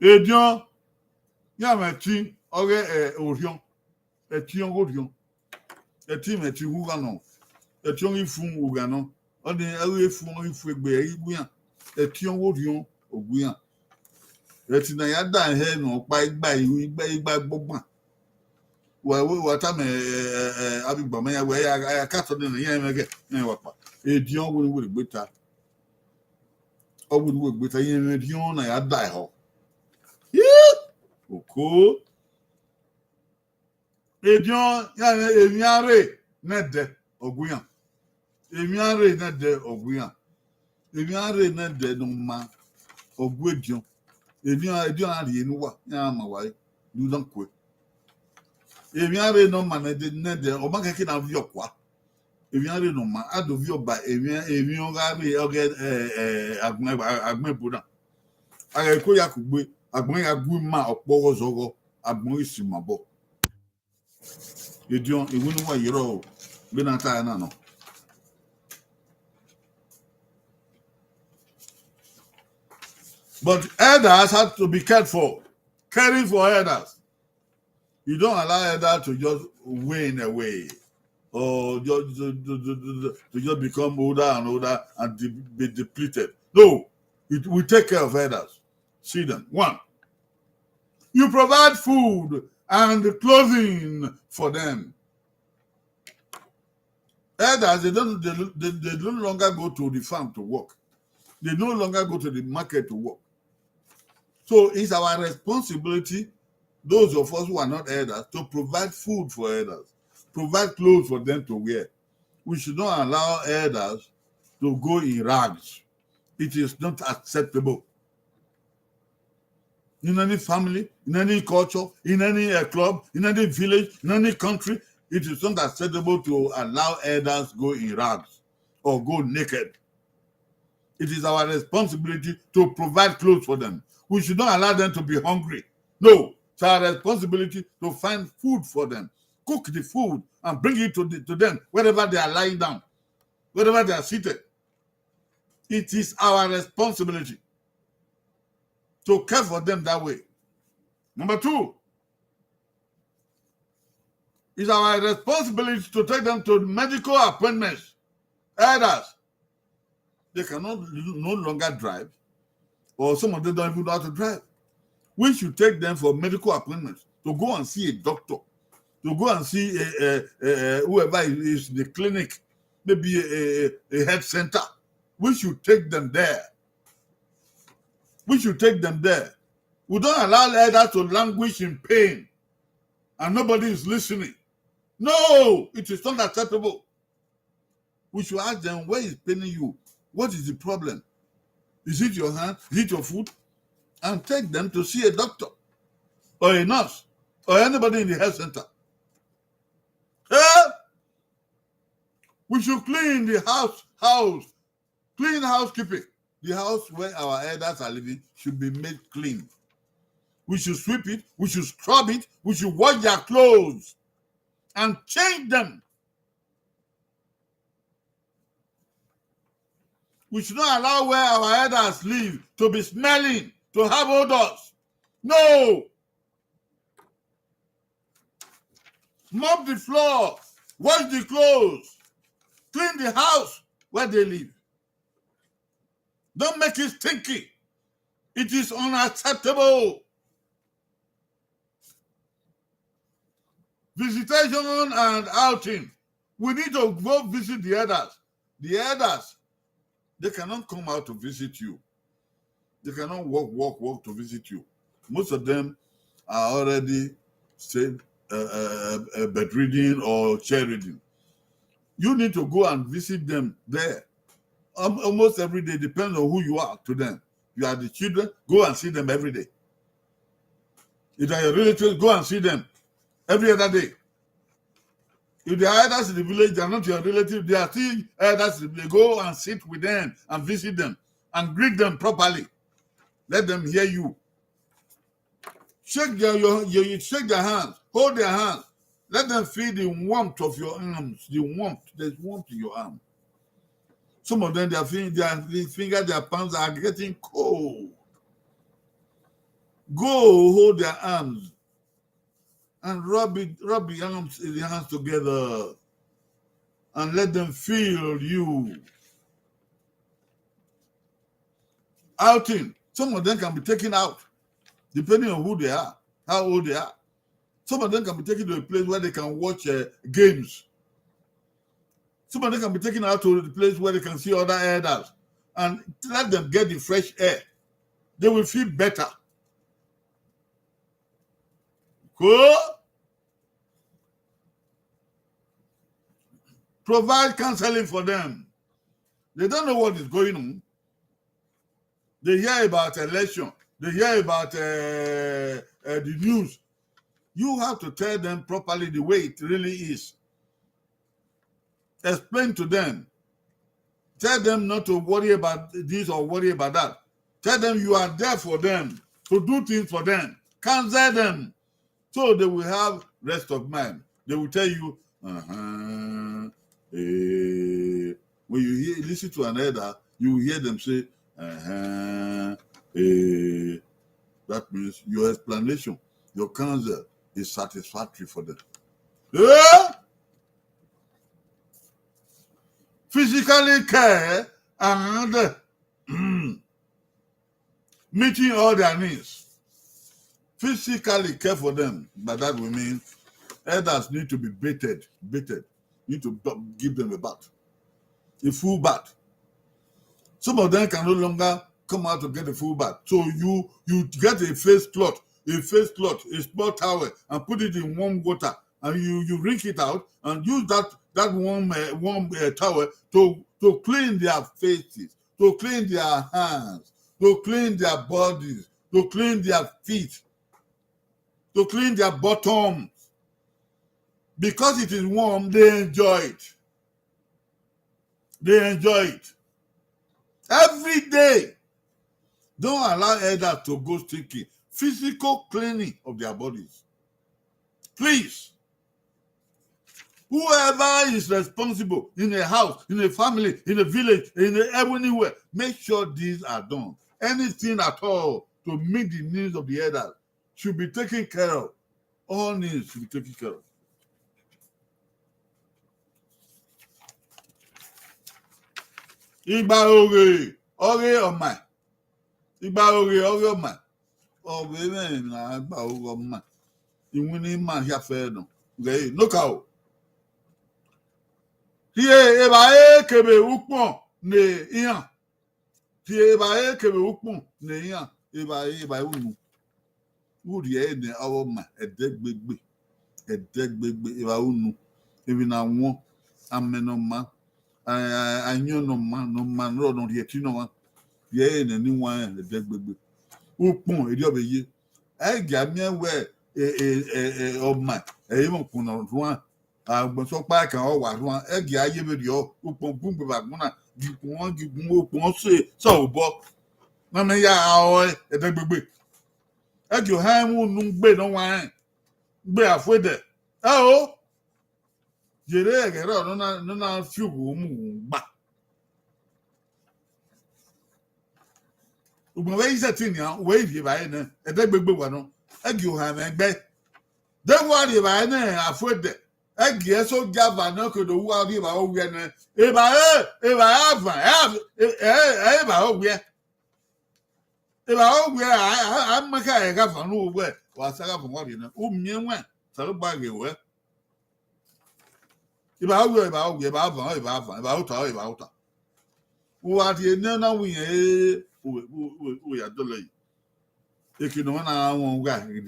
Ediọn, iran mwẹ ẹtin ọghe, ẹ, orhiọn, ẹtin ọghe orhiọn, ẹtin mwẹ ẹtin ugha nọ, ẹtin ọghe ifun ugha nọ, ọnii ẹghe ifun ọghe ifun egbe ẹghe iwu iran, ẹtin ọghe orhiọn ogu iran. Ẹtin ne a ya da hẹ ne ọkpa igba iru, igba, igba gbọgban. Wa, wa, wa tama, ẹ, ẹ, ẹ, avbe igbama iran wẹ, a ya, a ya ka tọ nene iran mwẹ ghẹ, iran wa kpa. Ediọn wẹ ne uwẹ gbe ta. Ọ wẹ ne uwẹ gbe ta, iran mwẹ ediọn na ya da ehọ. Oko. Ediọn, iran mwẹ emwi iran rre nẹdẹ, ọ gu iran. Emwi iran rre nẹdẹ, ọ gu iran. Emwi iran rre nẹdẹ ne ọ ma, ọ gu ediọn. Ediọn, ediọn a rhie ne uwa, iran ma uwa re, ne u na kue. Emwi iran rre ne ọ ma nẹdẹ, nẹdẹ, ọ ma kẹkẹ na viọ ọkua. Emwi iran rre ne ọ ma, a do viọ ba emwi, emwi ọ gha rre, ọ ghe, ẹ, ẹ, agbọn, agbọn ebo na. A ghẹ ko ya kugbe, agbọn ya gu ima ọkpọ ọghọ zọghọ, agbọn ghi si ima obọ. Ediọn, I win uwa yerọ o, vbene a ta ẹre na nọ. But elders have to be cared for, caring for elders. You don't allow elders to just wane away or just, to, to, to, to, to just become older and older and de-, be depleted. No, we, we take care of elders. See them. One, you provide food and clothing for them. Elders, they don't, they, they, they no longer go to the farm to work. They no longer go to the market to work. So it's our responsibility, those of us who are not elders, to provide food for elders, provide clothes for them to wear. We should not allow elders to go in rags. It is not acceptable. In any family, in any culture, in any, uh, club, in any village, in any country, it is not acceptable to allow elders go in rags or go naked. It is our responsibility to provide clothes for them. We should not allow them to be hungry. No, it's our responsibility to find food for them, cook the food and bring it to the, to them wherever they are lying down, wherever they are seated. It is our responsibility to care for them that way. Number two, it's our responsibility to take them to medical appointments. Elders, they cannot, no longer drive, or some of them don't even know how to drive. We should take them for medical appointments, to go and see a doctor, to go and see a, a, a, a, whoever is in the clinic, maybe a, a, a health center. We should take them there. We should take them there. We don't allow elders to languish in pain and nobody is listening. No, it is not acceptable. We should ask them, "Where is paining you? What is the problem? Is it your hand? Is it your foot?" And take them to see a doctor or a nurse or anybody in the health center. Eh? We should clean the house house, clean housekeeping. The house where our elders are living should be made clean. We should sweep it, we should scrub it, we should wash their clothes and change them. We should not allow where our elders live to be smelling, to have odors. No. Mop the floor, wash the clothes, clean the house where they live. Don't make it stinky. It is unacceptable. Visitation and outing. We need to go visit the elders. The elders, they cannot come out to visit you. They cannot walk, walk, walk to visit you. Most of them are already, say, uh, uh, uh, bedridden or chair ridden. You need to go and visit them there. Um, almost every day, depends on who you are to them. You are the children, go and see them every day. If they are your relatives, go and see them every other day. If they are elders in the village, they are not your relative, they are still elders in the village. Go and sit with them and visit them and greet them properly. Let them hear you. Shake their, your, your, you shake their hands, hold their hands. Let them feel the warmth of your arms, the warmth, there's warmth in your arm. Some of them, their, fin- their, their finger, their palms are getting cold. Go hold their arms and rub it, rub the arms, the hands together and let them feel you. Outing. Some of them can be taken out, depending on who they are, how old they are. Some of them can be taken to a place where they can watch uh, games. Some of them can be taken out to the place where they can see other elders and let them get the fresh air. They will feel better. Cool? Provide counseling for them. They don't know what is going on. They hear about election. They hear about uh, uh, the news. You have to tell them properly the way it really is. Explain to them. Tell them not to worry about this or worry about that. Tell them you are there for them, to do things for them. Counsel them. So they will have rest of mind. They will tell you, uh-huh, eh. When you hear, listen to an elder, you will hear them say, uh-huh, eh. That means your explanation, your counsel is satisfactory for them. Eh? Physically care and meeting all their needs. Physically care for them. By that we mean elders need to be bathed, bathed. You need to give them a bath, a full bath. Some of them can no longer come out to get a full bath. So you you get a face cloth, a face cloth, a small towel, and put it in warm water, and you you wring it out and use that that warm uh, warm uh, towel to to clean their faces, to clean their hands, to clean their bodies, to clean their feet, to clean their bottoms. Because it is warm, they enjoy it. They enjoy it. Every day, don't allow elders to go stinking. Physical cleaning of their bodies. Please. Whoever is responsible in a house, in a family, in a village, in a, anywhere, make sure these are done. Anything at all to meet the needs of the elders should be taken care of. All needs should be taken care of. Igba oghe ọghe ọma. Igba oghe ọghe ọma. Ọghe mwẹ na gba oghe ọma. Iwinna ima hia fẹ nọ. Ghẹ nokaro. Rhie evbare kevbe ukpọn ne iran. Rhie evbare kevbe ukpọn ne iran. Evbare evbare unu. Urhie ẹre ne ọ vbe ọma ẹdẹgbegbe, ẹdẹgbegbe, evbare unu, emwi ne a wọn, amẹ ne ọ maa, ayọn ne ọ maa, ne ọ maa ne ọ rhie ẹtin ne ọmwa, rhie ẹre ne ne iwanrẹn ẹdẹgbegbe. Ukpọn erriọ vbe ye. Ẹ i gia miẹn wẹ ọma ẹre mwẹ ukpọn ne ọ rhuan, agbọn sẹ ọkpa kan ọ wa rhuan, ẹ i gia ye vberriọ, ukpọn gun gbe vbe agbọn na, Gikun, gikun, okpọn se, sẹ obọ. Na mẹ ya ọe ẹdẹgbegbe. Ẹgiẹ ohan ẹmwẹ unu gbe ne ọ wanrẹn, gbe afuẹdẹ. Ẹ o, yere ẹghẹ rrọọ ne ọ na, ne ọ na fi ughu mu gba. Ugbẹn vbe i sẹtin nian, wẹ i rhie evbare nẹ, ẹdẹgbegbe wa nọ, ẹgiẹ ohan ẹmwẹ gbe. De wa rhie evbare nẹ afuẹdẹ, ẹgiẹ soja va ne ọ ke do wa rhie evbare owiẹ nẹ, evbare, evbare avan, ẹ, ẹ, ẹ, evbare owiẹ. Evbare owiẹ, a, a, a ma kha ẹre gha van ne uwẹ, wa sa gha van wa rhie nẹ, u miẹn wẹ, Osanobua ghe wẹ. Evbare owiẹ, evbare owiẹ, evbare avan, evbare avan, evbare ota, evbare ota. U wa rhie nẹ na wẹ irẹn, u, u, u, u ya dọlọ yi. Eke ne ọ na wọn gha rhie,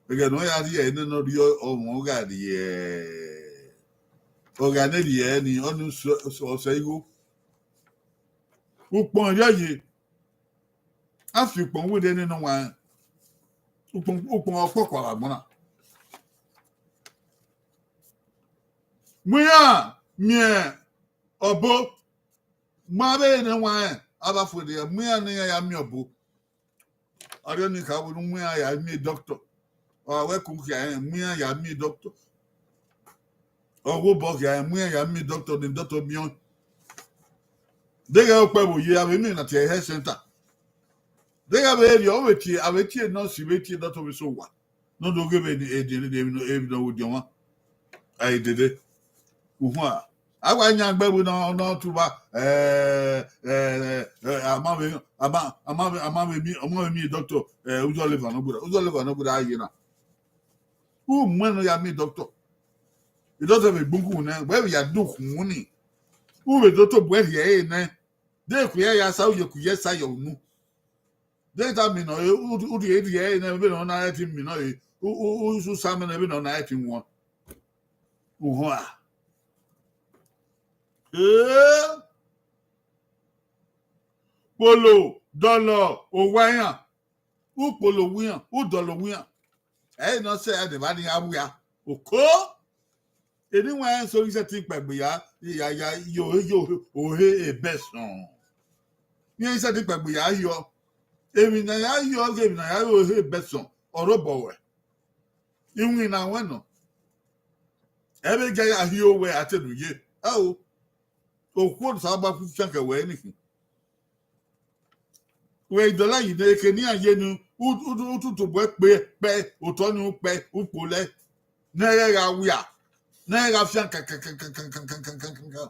ẹghẹ ne ọ ya rhie nẹ ne ọ rhie ọmwa gha rhie, ọ gha ne rhie ni, ọ ni sẹ, sẹ, sẹ igho. Ukpọn rhie ye, a fi ukpọn werriẹ nene ọwanrẹn, ukpọn, ukpọn ọkpọkpa vbe agbọn na. Mu iran miẹn ọbo, ma vbe ne wanrẹn, a vbe fuẹrẹ mu iran ne iran ya miẹn ọbo. Ọrriọ ni kha wẹ ne u mu iran ya miẹn doctor. Ọ wẹ ku khia rẹn, mu iran ya miẹn doctor. Ọ wẹ obọ khia rẹn, mu iran ya miẹn doctor, ne doctor miẹn ọẹn. Deghẹ okpẹ vbe oye, a vbe miẹn na tie health center. Deghẹ a vbe rhie, ọ vbe tie, a vbe tie nurse, vbe tie doctor vbe sẹ owa. Ne ọ do ghe vbe eni, eni, emwi ne ọ wo diọn mwa. Ẹ i dede. Uhunmwu a. A wa yan gbe vbe ne ọ, ne ọ tuba, ẹ, ẹ, ẹ, a ma vbe, a ma, a ma vbe, a ma vbe miẹn, a ma vbe miẹn doctor, ẹ, uzọla eva ne ọ gbera, uzọla eva ne ọ gbera ye na. U muẹn ne ọ ya miẹn doctor. Doctor vbe gbe ukhunmwu nẹ, wẹ vbe ya do ukhunmwu ni. U vbe do tobọ rhie ẹre nẹ. De ku ya ya sa, u ye ku ye sa ye unu. De ta mi nọ, u, u, u rhie, rhie ẹre nẹ, vbene ọ na rẹtin mi nọ, u, u, u, u sa mẹ nẹ, vbene ọ na rẹtin wọn. Uhunmwu a. Ee. Kpolo, dọlọ, owa iran. U kpolo owa iran, u dọlọ owa iran. Ẹ i nọ sẹ ẹdẹ vba ni a wia. Oko. Eni wan so ghi sẹtin kpaegbe ya, ya, ya, yo, yo, ohe ebẹsọn. Iran i sẹtin kpaegbe ya yọ. Emwi ne a ya yọ, emwi ne a ya ru ohe ebẹsọn, ọ rre obọ ruẹ. Iwinna wẹ nọ. Ẹ vbe gie a ya rhie owẹ a te ne u ye. Ẹ o. Okhuo ne Osanobua fu fian kẹ wẹ ni khin. Wẹ i dọlọ yi ne eke ne iran ye ni, u, u, u tutu bu ẹkpe kpẹ, otọ ni u kpẹ, u kpolẹ. Ne ẹ ghẹ gha wia, ne ẹ ghẹ gha fian kankan.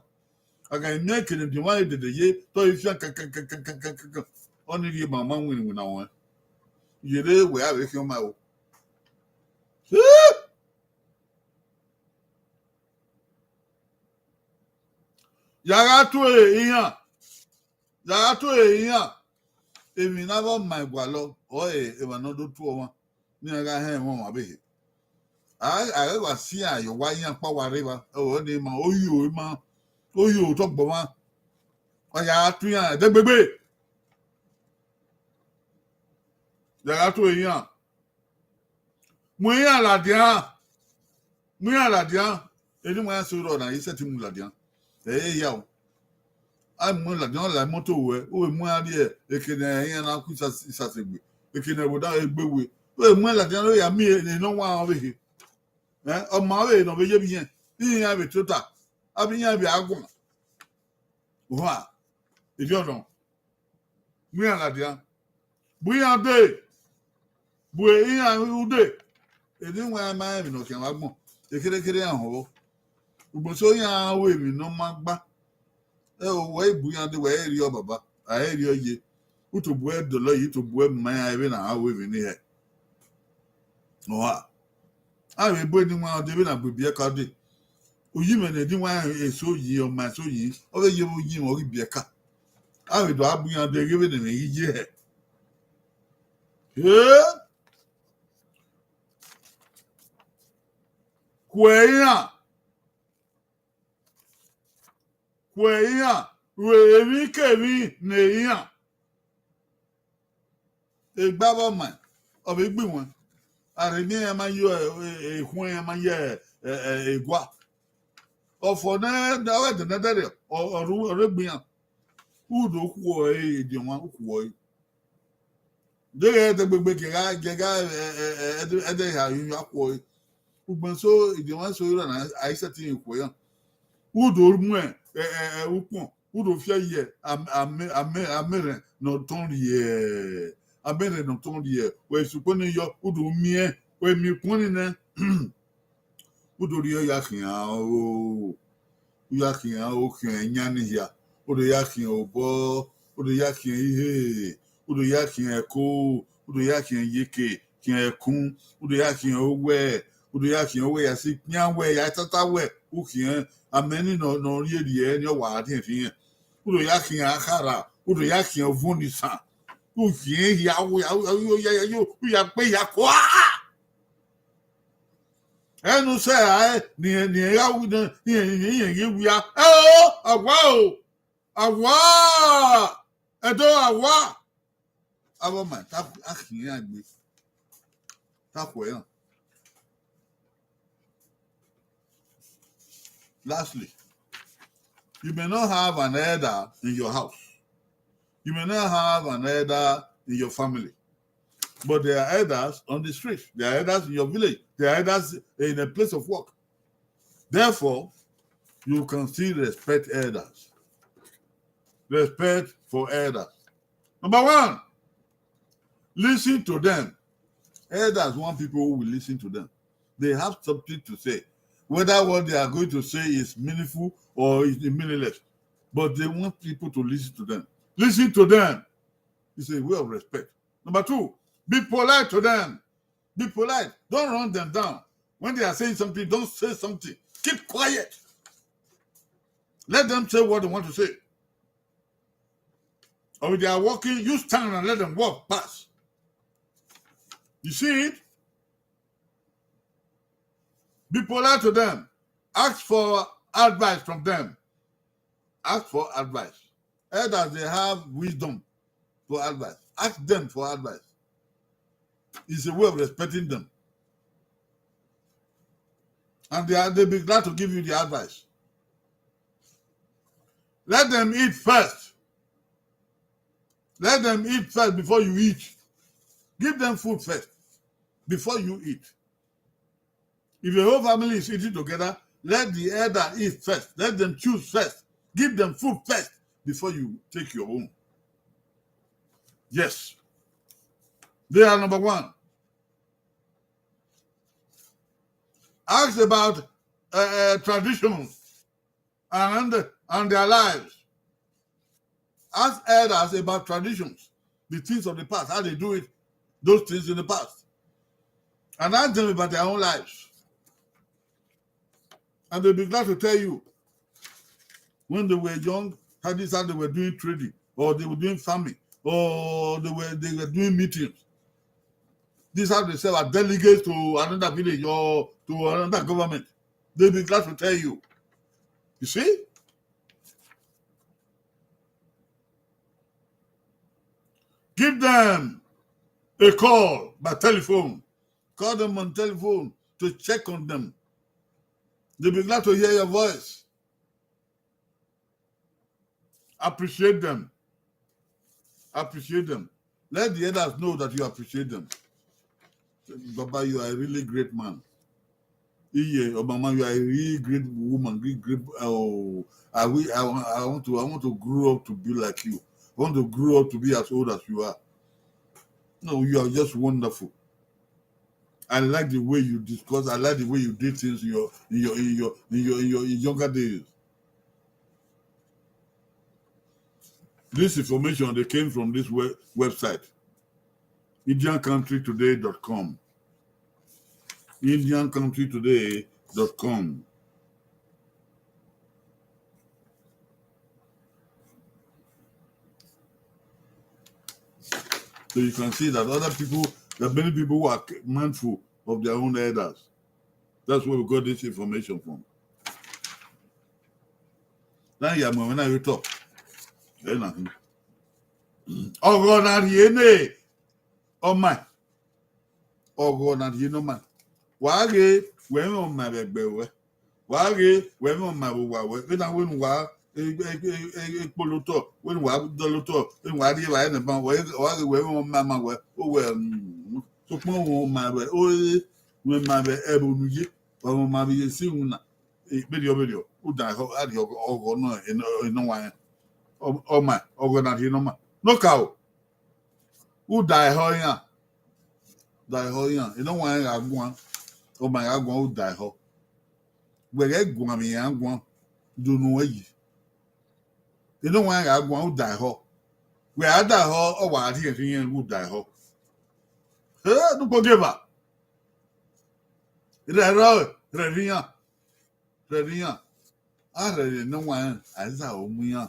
A gha miẹn eke ne Diọmwa dede ye, te ọ i fian kankan. Ọ ni rhie ma ma winna winna ruẹn. Yere wẹ a vbe khian ma o. Ya gha tue iran, ya gha tue iran, emwi ne a vbe ma gualọ, ọre emwa ne ọ do tuẹ ọmwa, ne iran gha họn ẹmwẹ ọmwa vbe he. A, a gha wa si iran ye owa iran kpa wa rre evba, ẹvbo ne ima, oyo ima, oyo otọ gbọmwa, wa ya gha tue iran ẹdẹgbegbe. Ya gha tue iran. Mu iran ladian, mu iran ladian, eni mu iran so rrọọ na, i sẹtin mu ladian. Ẹ i ya o. A mu ladian, ọ la imoto ruẹ, u vbe mu iran rrie eke ne iran na ku isase, isase gbe, eke ne ẹvbo da egbe we. U vbe mu iran ladian, ọ ya miẹn ene ne ọ wan ọvbehe. Ẹ, ọ ma vbe ne ọ vbe ye vbe irẹn, iran vbe tota, a vbe iran vbe aguan. Oha, erriọ nọ. Mu iran ladian. Bu iran dee. Bu iran ru dee. Eni wan ma rẹn emwi ne ọ khian vbe agbọn. Ekherekhere iran họn vbọ. Ugbẹn so iran ru emwi ne ọ ma gba. Ẹ o, wẹ i bu iran dee, wẹ i rriọ baba, a i rriọ ye. U tobọ ẹ dọlọ yi, u tobọ ẹ ma iran vbene a ru emwi ni hẹ. Ọ ha. A vbe bu eni wan dee vbene a gbe ibiẹka dee. Uyinmwẹ ne eni wan eso yi, ọ ma eso yi, ọ vbe ye vbe uyinmwẹ, ọ ghi ibiẹka. A vbe do a bu iran dee ghe vbene ẹmwẹ ghi ye hẹ. Ee! Kuẹ iran. Kuẹ iran, ru emwi kemwi ne iran. Egbe avbe ọmaẹn, ọ vbe gbe iwẹn. A rhe miẹn iran ma ye, e, e, ekhun iran ma ye, e, e, egua. Ọfọ ne ọ ghẹ dẹnẹdẹrriọ, ọ, ọ ru, ọ rre egbe iran. U do khuọ ẹre, ediọnmwa, u khuọ ẹre. Deghẹ ẹdẹgbegbe gẹgha, gẹgha, ẹ, ẹ, ẹ, ẹdẹ, ẹdẹ ha yọ khuọ ẹre. Ugbẹn so, ediọnmwa so ra na, a i sẹtin khuọ iran. U do mu, ẹ, ẹ, ẹ, ukpọn, u do fiẹ ye am-, amẹ, amẹ, amẹrhẹn ne ọ tọn rhie, amẹrhẹn ne ọ tọn rhie, wẹ sukpọn ni yọ, u do miẹn, wẹ miẹn ukpọn ni nẹ, u do rhie ya khian o, u ya khian o, khian iyan ni hia, u do ya khian obọ, u do ya khian ihe, u do ya khian ẹko, u do ya khian iyeke, khian ẹkun, u do ya khian owẹ, u do ya khian owẹ ya si kpian wẹ ya tata wẹ, u khian amẹ ni nọ, nọ rhie rhie ni ọ wa rhiẹnrhiẹn. U do ya khian akhara, u do ya khian ovun ni san, u khian hia, u ya, u ya, u ya, u ya, u ya kpe hia kua. Ẹnu sẹ rae, ni, ni ra wu nẹ, ni, ni, ni, ni wia. Ẹ o, awa o, awa, ẹdẹ awa. Avbe ọma, ta, a khian iran egbe. Ta khuẹ iran. Lastly, you may not have an elder in your house. You may not have an elder in your family. But there are elders on the street. There are elders in your village. There are elders in a place of work. Therefore, you can still respect elders. Respect for elders. Number one, listen to them. Elders want people who will listen to them. They have something to say. Whether what they are going to say is meaningful or is meaningless, but they want people to listen to them. Listen to them. It's a way of respect. Number two, be polite to them. Be polite. Don't run them down. When they are saying something, don't say something. Keep quiet. Let them say what they want to say. Or if they are walking, you stand and let them walk past. You see it? Be polite to them. Ask for advice from them. Ask for advice. Elders, they have wisdom for advice. Ask them for advice. It's a way of respecting them. And they are, they'll be glad to give you the advice. Let them eat first. Let them eat first before you eat. Give them food first before you eat. If your whole family is eating together, let the elder eat first. Let them choose first. Give them food first before you take your own. Yes. They are number one. Ask about, uh, uh, traditions and, and their lives. Ask elders about traditions, the things of the past, how they do it, those things in the past. And ask them about their own lives. And they'll be glad to tell you when they were young, how this, how they were doing trading, or they were doing farming, or they were, they were doing meetings. This how they serve as delegates to another village or to another government. They'll be glad to tell you. You see? Give them a call by telephone. Call them on telephone to check on them. They'll be glad to hear your voice. Appreciate them. Appreciate them. Let the elders know that you appreciate them. Baba, you are a really great man. Iye, or Mama, you are a really great woman, great, great. Oh, I, wi- I, wa- I want to, I want to grow up to be like you. I want to grow up to be as old as you are. No, you are just wonderful. I like the way you discuss. I like the way you did things in your, in your, in your, in your, in your younger days. This information, they came from this we- website, indian country today dot com. Indian country today dot com. So you can see that other people, there are many people who are mindful of their own elders. That's where we got this information from. Now, yeah, when I talk, then I think, ọghọ na rhie ne ọma, ọghọ na rhie ne ọma. Wa ghe wẹ mwẹ ọma vbe ẹgbẹ ruẹ, Wa ghe wẹ mwẹ ọma vbe owa wẹ, vbene wẹ ne uwa ekpolo otọ, wẹ ne uwa dọlọ otọ, wẹ ne uwa rri evbare nẹ ban, wa ghe wẹ mwẹ ọma ma wẹ, wẹ, sokpan wẹ ọma vbe ore, wẹ ma vbe ẹvbo ne u ye, wa mwẹ ọma vbe esi iwinna, vberriọ vberriọ, u dan ẹhọ, a rhie ọghọ nọ enọwanrẹn, ọma, ọghọ na rhie ne ọma. Ne okaro, u dan ẹhọ iran, dan ẹhọ iran, enọwanrẹn gha guan, ọma gha guan, u dan ẹhọ. Wẹ ghẹ guan vbe iran guan, do unu ruẹ yi. Enọwanrẹn gha guan, u dan ẹhọ. Wẹ a dan ẹhọ, ọ wa rhie rhie iran, u dan ẹhọ. Ẹ ne ukpo gie eva. Rhẹrhẹ ọe, rhẹrhẹ iran, rhẹrhẹ iran. A rhẹrhẹ enọwanrẹn, a i zaro mu iran.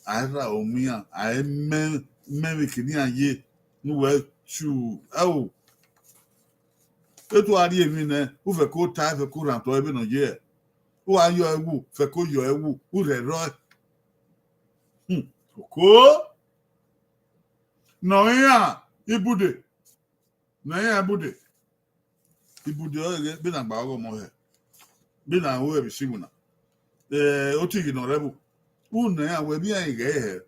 A i zaro mu iran, a i mẹ, mẹ vbe kene iran ye, ne uwẹ chu, ẹo. Etu a rhie emwi nẹ, u fẹko ta, u fẹko rhan otọ vbene ọ ye. U gha yọ ẹwu, fẹko yọ ẹwu, u rhẹrhẹ ọe. Hmm, oko. Nọ iran ibude, nọ iran ibude. Ibude ọre ghe, vbene a gba ọghọ ọmọ hẹ, vbene a ru ẹvbo esi iwinna, eh, otighi ne ọ rre ẹvbo. U nọ iran wẹ vbe iran ghẹ hẹ,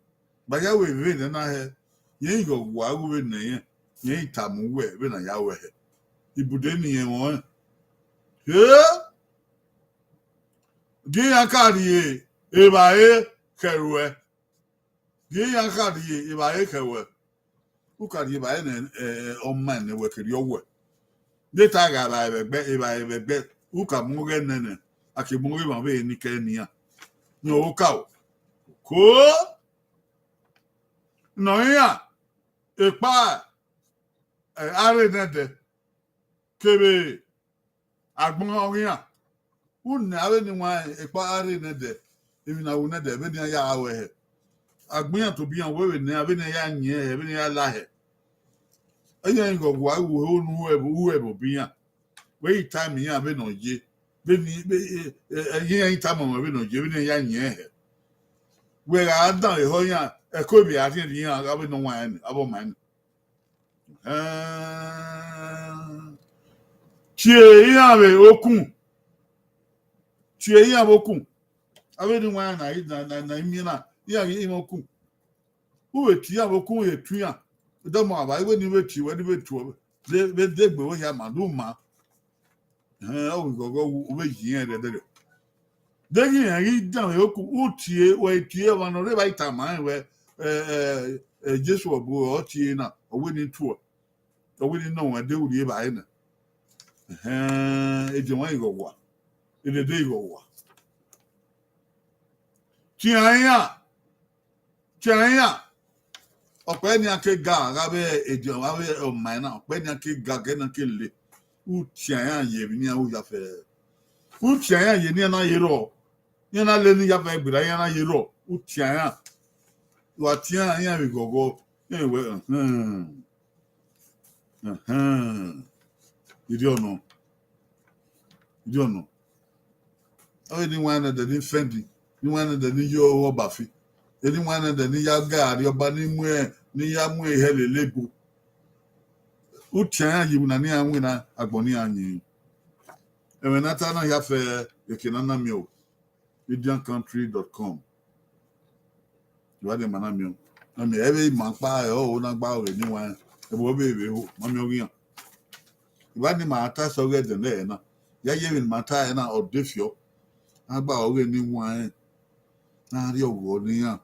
ba ya wẹ vbe nẹ na hẹ, irẹn i ghọghọ ua ru vbene irẹn, irẹn i tama uwẹ vbene a ya ruẹ hẹ. Ibude ne irẹn mwẹ ọnrẹn. He, gie iran ka rhie evbare khẹ ruẹ. Gie iran ka rhie evbare khẹ ruẹ. U ka rhie evbare nẹ, eh, ọma nẹ wẹ ke rhie ọwẹ. De ta gha evbare vbe ẹgbẹ, evbare vbe ẹgbẹ, u ka mu ọghẹ nẹ nẹ, a ke mu ọghẹ emwa vbe enikẹẹ ne iran. Rẹn okaro. Ko nọ iran ekpa, eh, arre nẹdẹ kevbe agbọn ọghe iran. U nẹ avbe ne iwan ekpa arre nẹdẹ, emwi ne a ru nẹdẹ, vbene iran ya ruẹ hẹ. Agbọn iran tobọ iran wẹ vbe nẹ avbe ne iran ya yin hẹ, vbene iran ya la hẹ. Iran i ghọghọ ua ru unu ru ẹvbo, ru ẹvbo obọ iran. Wẹ i tama iran vbene ọ ye, vbene, vbe, eh, eh, iran i tama ọmwa vbene ọ ye, vbene iran ya yin hẹ. Wẹ gha dan ehọ iran, ẹko vbe a rhiẹnrhiẹn iran gha vbe nọ wan ẹn, avbe ọma ẹn. Ẹn, tie iran vbe okun. Tie iran vbe okun. Avbe ne iwan na, na, na, na imiẹn na, iran ghi mwẹ okun. U vbe tie iran vbe okun, u vbe tu iran. Dọmọ ava, iwe ni vbe tie wẹ, ni vbe tuẹ, de, de, de gbe wẹ hia ma, do ma. Ẹn, ọ vbe ghọghọ, u vbe yi iran rẹdẹrẹ. Deghẹ irẹn ghi danmwẹ okun, u tie, wẹ i tie ọmwa ne ọ rre evba i tama rẹn wẹ, ẹ, ẹ, ẹ, Jesu ọ bu ọ tie na, ọ wẹ ne I tuẹ, ọ wẹ ne I nọ ruẹn de urrie evbare na. Ẹhẹn, ediọn i ghọghọ ua, edede i ghọghọ ua. Tian iran, tian iran. Ọkpẹ nian ke ga gha vbe ediọn, gha vbe ọma na, ọkpẹ nian ke ga, ọkpẹ nian ke le. U tian iran ye emwi ne iran ru ya fẹ. U tian iran ye ne iran na ye rrọọ. Iran na le ne ya fẹ gberra, iran na ye rrọọ. U tian iran. Wa tian iran vbe ghọghọ, iran wẹ, ẹhẹn. Ẹhẹn. Irriọ nọ. Irriọ nọ. Ọ vbe ne iwan nẹdẹ ni fẹndi, ne iwan nẹdẹ ni ye ọba fi, ne iwan nẹdẹ ni ya ga arriọba, ni mu, ni ya mu ehẹ lele ebo. U tian iran ye emwi na ne iran winna, agbọn ne iran yin. Ẹmwẹ ne a ta na hia fẹ, eke ne a na miẹn o, Indian Country dot com. Evba ne ima na miẹn, na miẹn, ẹ vbe ima kpa ẹre ọ na gba ọghe ne iwan, ẹvbo ọ vbe vbe ho, ma miẹn ọghe iran. Evba ne ima ta sẹ ọghe ẹdẹnẹrẹ na, ya ye emwi ne ima ta ẹre na, ọ de fiọ. A gba ọghe ne iwan rẹn, na rrie ọghọ ne iran.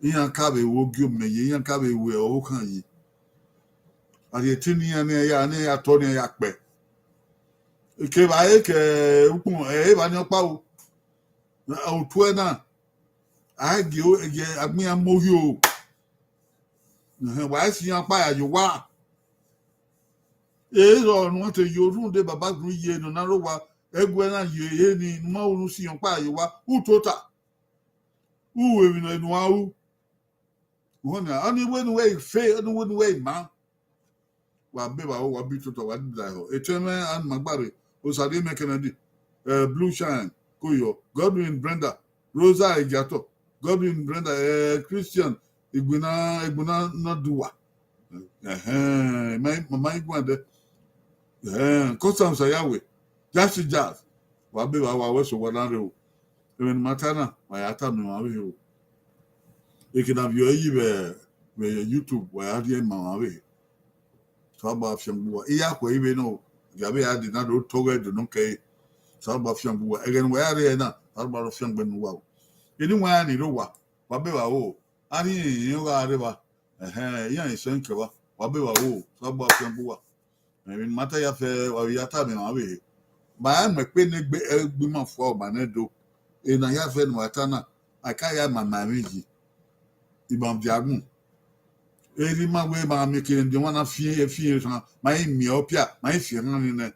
Iran ka vbe ru ogiomẹ ye, iran ka vbe ru ọvbokhan ye. A rhie ẹtin ne iran, ne iran ya, ne iran ya tọ, ne iran ya kpẹ. Eke evbare ke ukpọn, ẹ, evba ni ọkpa o. Otuẹ na, a gie, gie agbọn iran mu orhio. Ẹhẹn, wa si iran ọkpa ya ye owa. Erọ ne uwa te ye orhunmwuda Baba gun ye ne ọ na rre owa, ẹguẹ na ye ehe ni, ne u ma ru ne u si iran ọkpa ya ye owa, u tota. U ru emwi ne uwa ru. Uhunmwu, ọni wẹ ne uwẹ i fe, ọni wẹ ne uwẹ i ma. Wa be vbe aro, wa bi toto, wa dida ẹhọ. Etẹn mwẹ, a ma gba rre, Osarie mẹ Kennedy, eh, Blue Shine, Koyo, Godwin Brenda, Rosa Egiato, Godwin Brenda, eh, Christian Igbina, Igbina Naduwa. Ẹhẹn, ma, ma, ma iguan dẹ. Ẹhẹn, Constance Ayawe. Just, just, wa be vba, wa wẹ eso wa na rre o. Emwi ne ima ta na, wa ya tama emwa vbe he o. Eke na viọ yi vbe, vbe YouTube, wa ya rhie ma emwa vbe he. Osanobua fiangbe uwa. I ya khuẹ ivbe nọ, ya vbe ya de na do tọghẹ do nọ kẹre. Osanobua fiangbe uwa. Ẹghẹ ne uwa ya rre na, Osanobua do fiangbe ne uwa o. Eni wa ya ni rre owa, wa be vba o. A rhie irẹn gha rre evba. Ẹhẹn, iran isẹn kevba, wa be vba o, Osanobua fiangbe uwa. Emwi ne ima ta ya fẹ, wa vbe ya tama emwa vbe he. Ma mu ẹkpe ne egbe, egbe ima fua ọgba nẹ do. Ena ya fẹ ne wa ta na, a ka ya ma ma emwi yi. Ima dia gun. Erha ima wẹ ma miẹn eke ne ọmwa na fian, fian erhan, ma i miẹn ọpia, ma i fian erhan ni nẹ.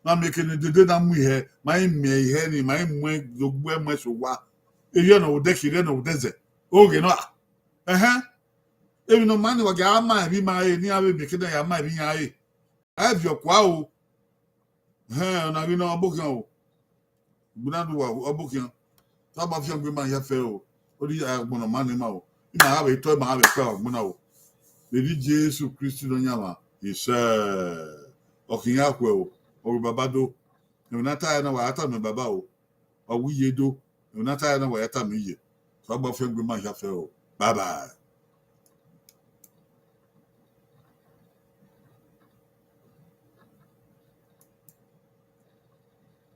Ma miẹn eke ne dede na mu ihẹ, ma i miẹn ihẹ ni, ma i mu ẹn do gbe mu ẹn sẹ owa. Erriọ ne ọ vbe odẹ kherriọ ne ọ vbe odẹ zẹ. Oghe nọ a? Ẹhẹn. Emwi ne ọ ma ni wa gia ma emwi ima re, ne iran vbe miẹn eke ne a ya ma emwi iran re. A viọ kua o. Ẹhẹn, ọna ghi nọ ọbokhian o. Ugbẹn na do wa ọbokhian. Osanobua fiangbe ima hia fẹ o. Ọ di agbọn ne ọ ma ne ima o. Ima gha vbe tọ, ima gha vbe kpẹ vbe agbọn na o. Vbe erha Jesu Kristi Nọyaẹnmwa, isẹ. Ọ khian khuẹ o. Ọ vbe baba do. Emwi ne a ta ẹre na, wa ya tama baba o. Wa wu iye do. Emwi ne a ta ẹre na, wa ya tama iye. Osanobua fiangbe ima hia fẹ o. Bye bye.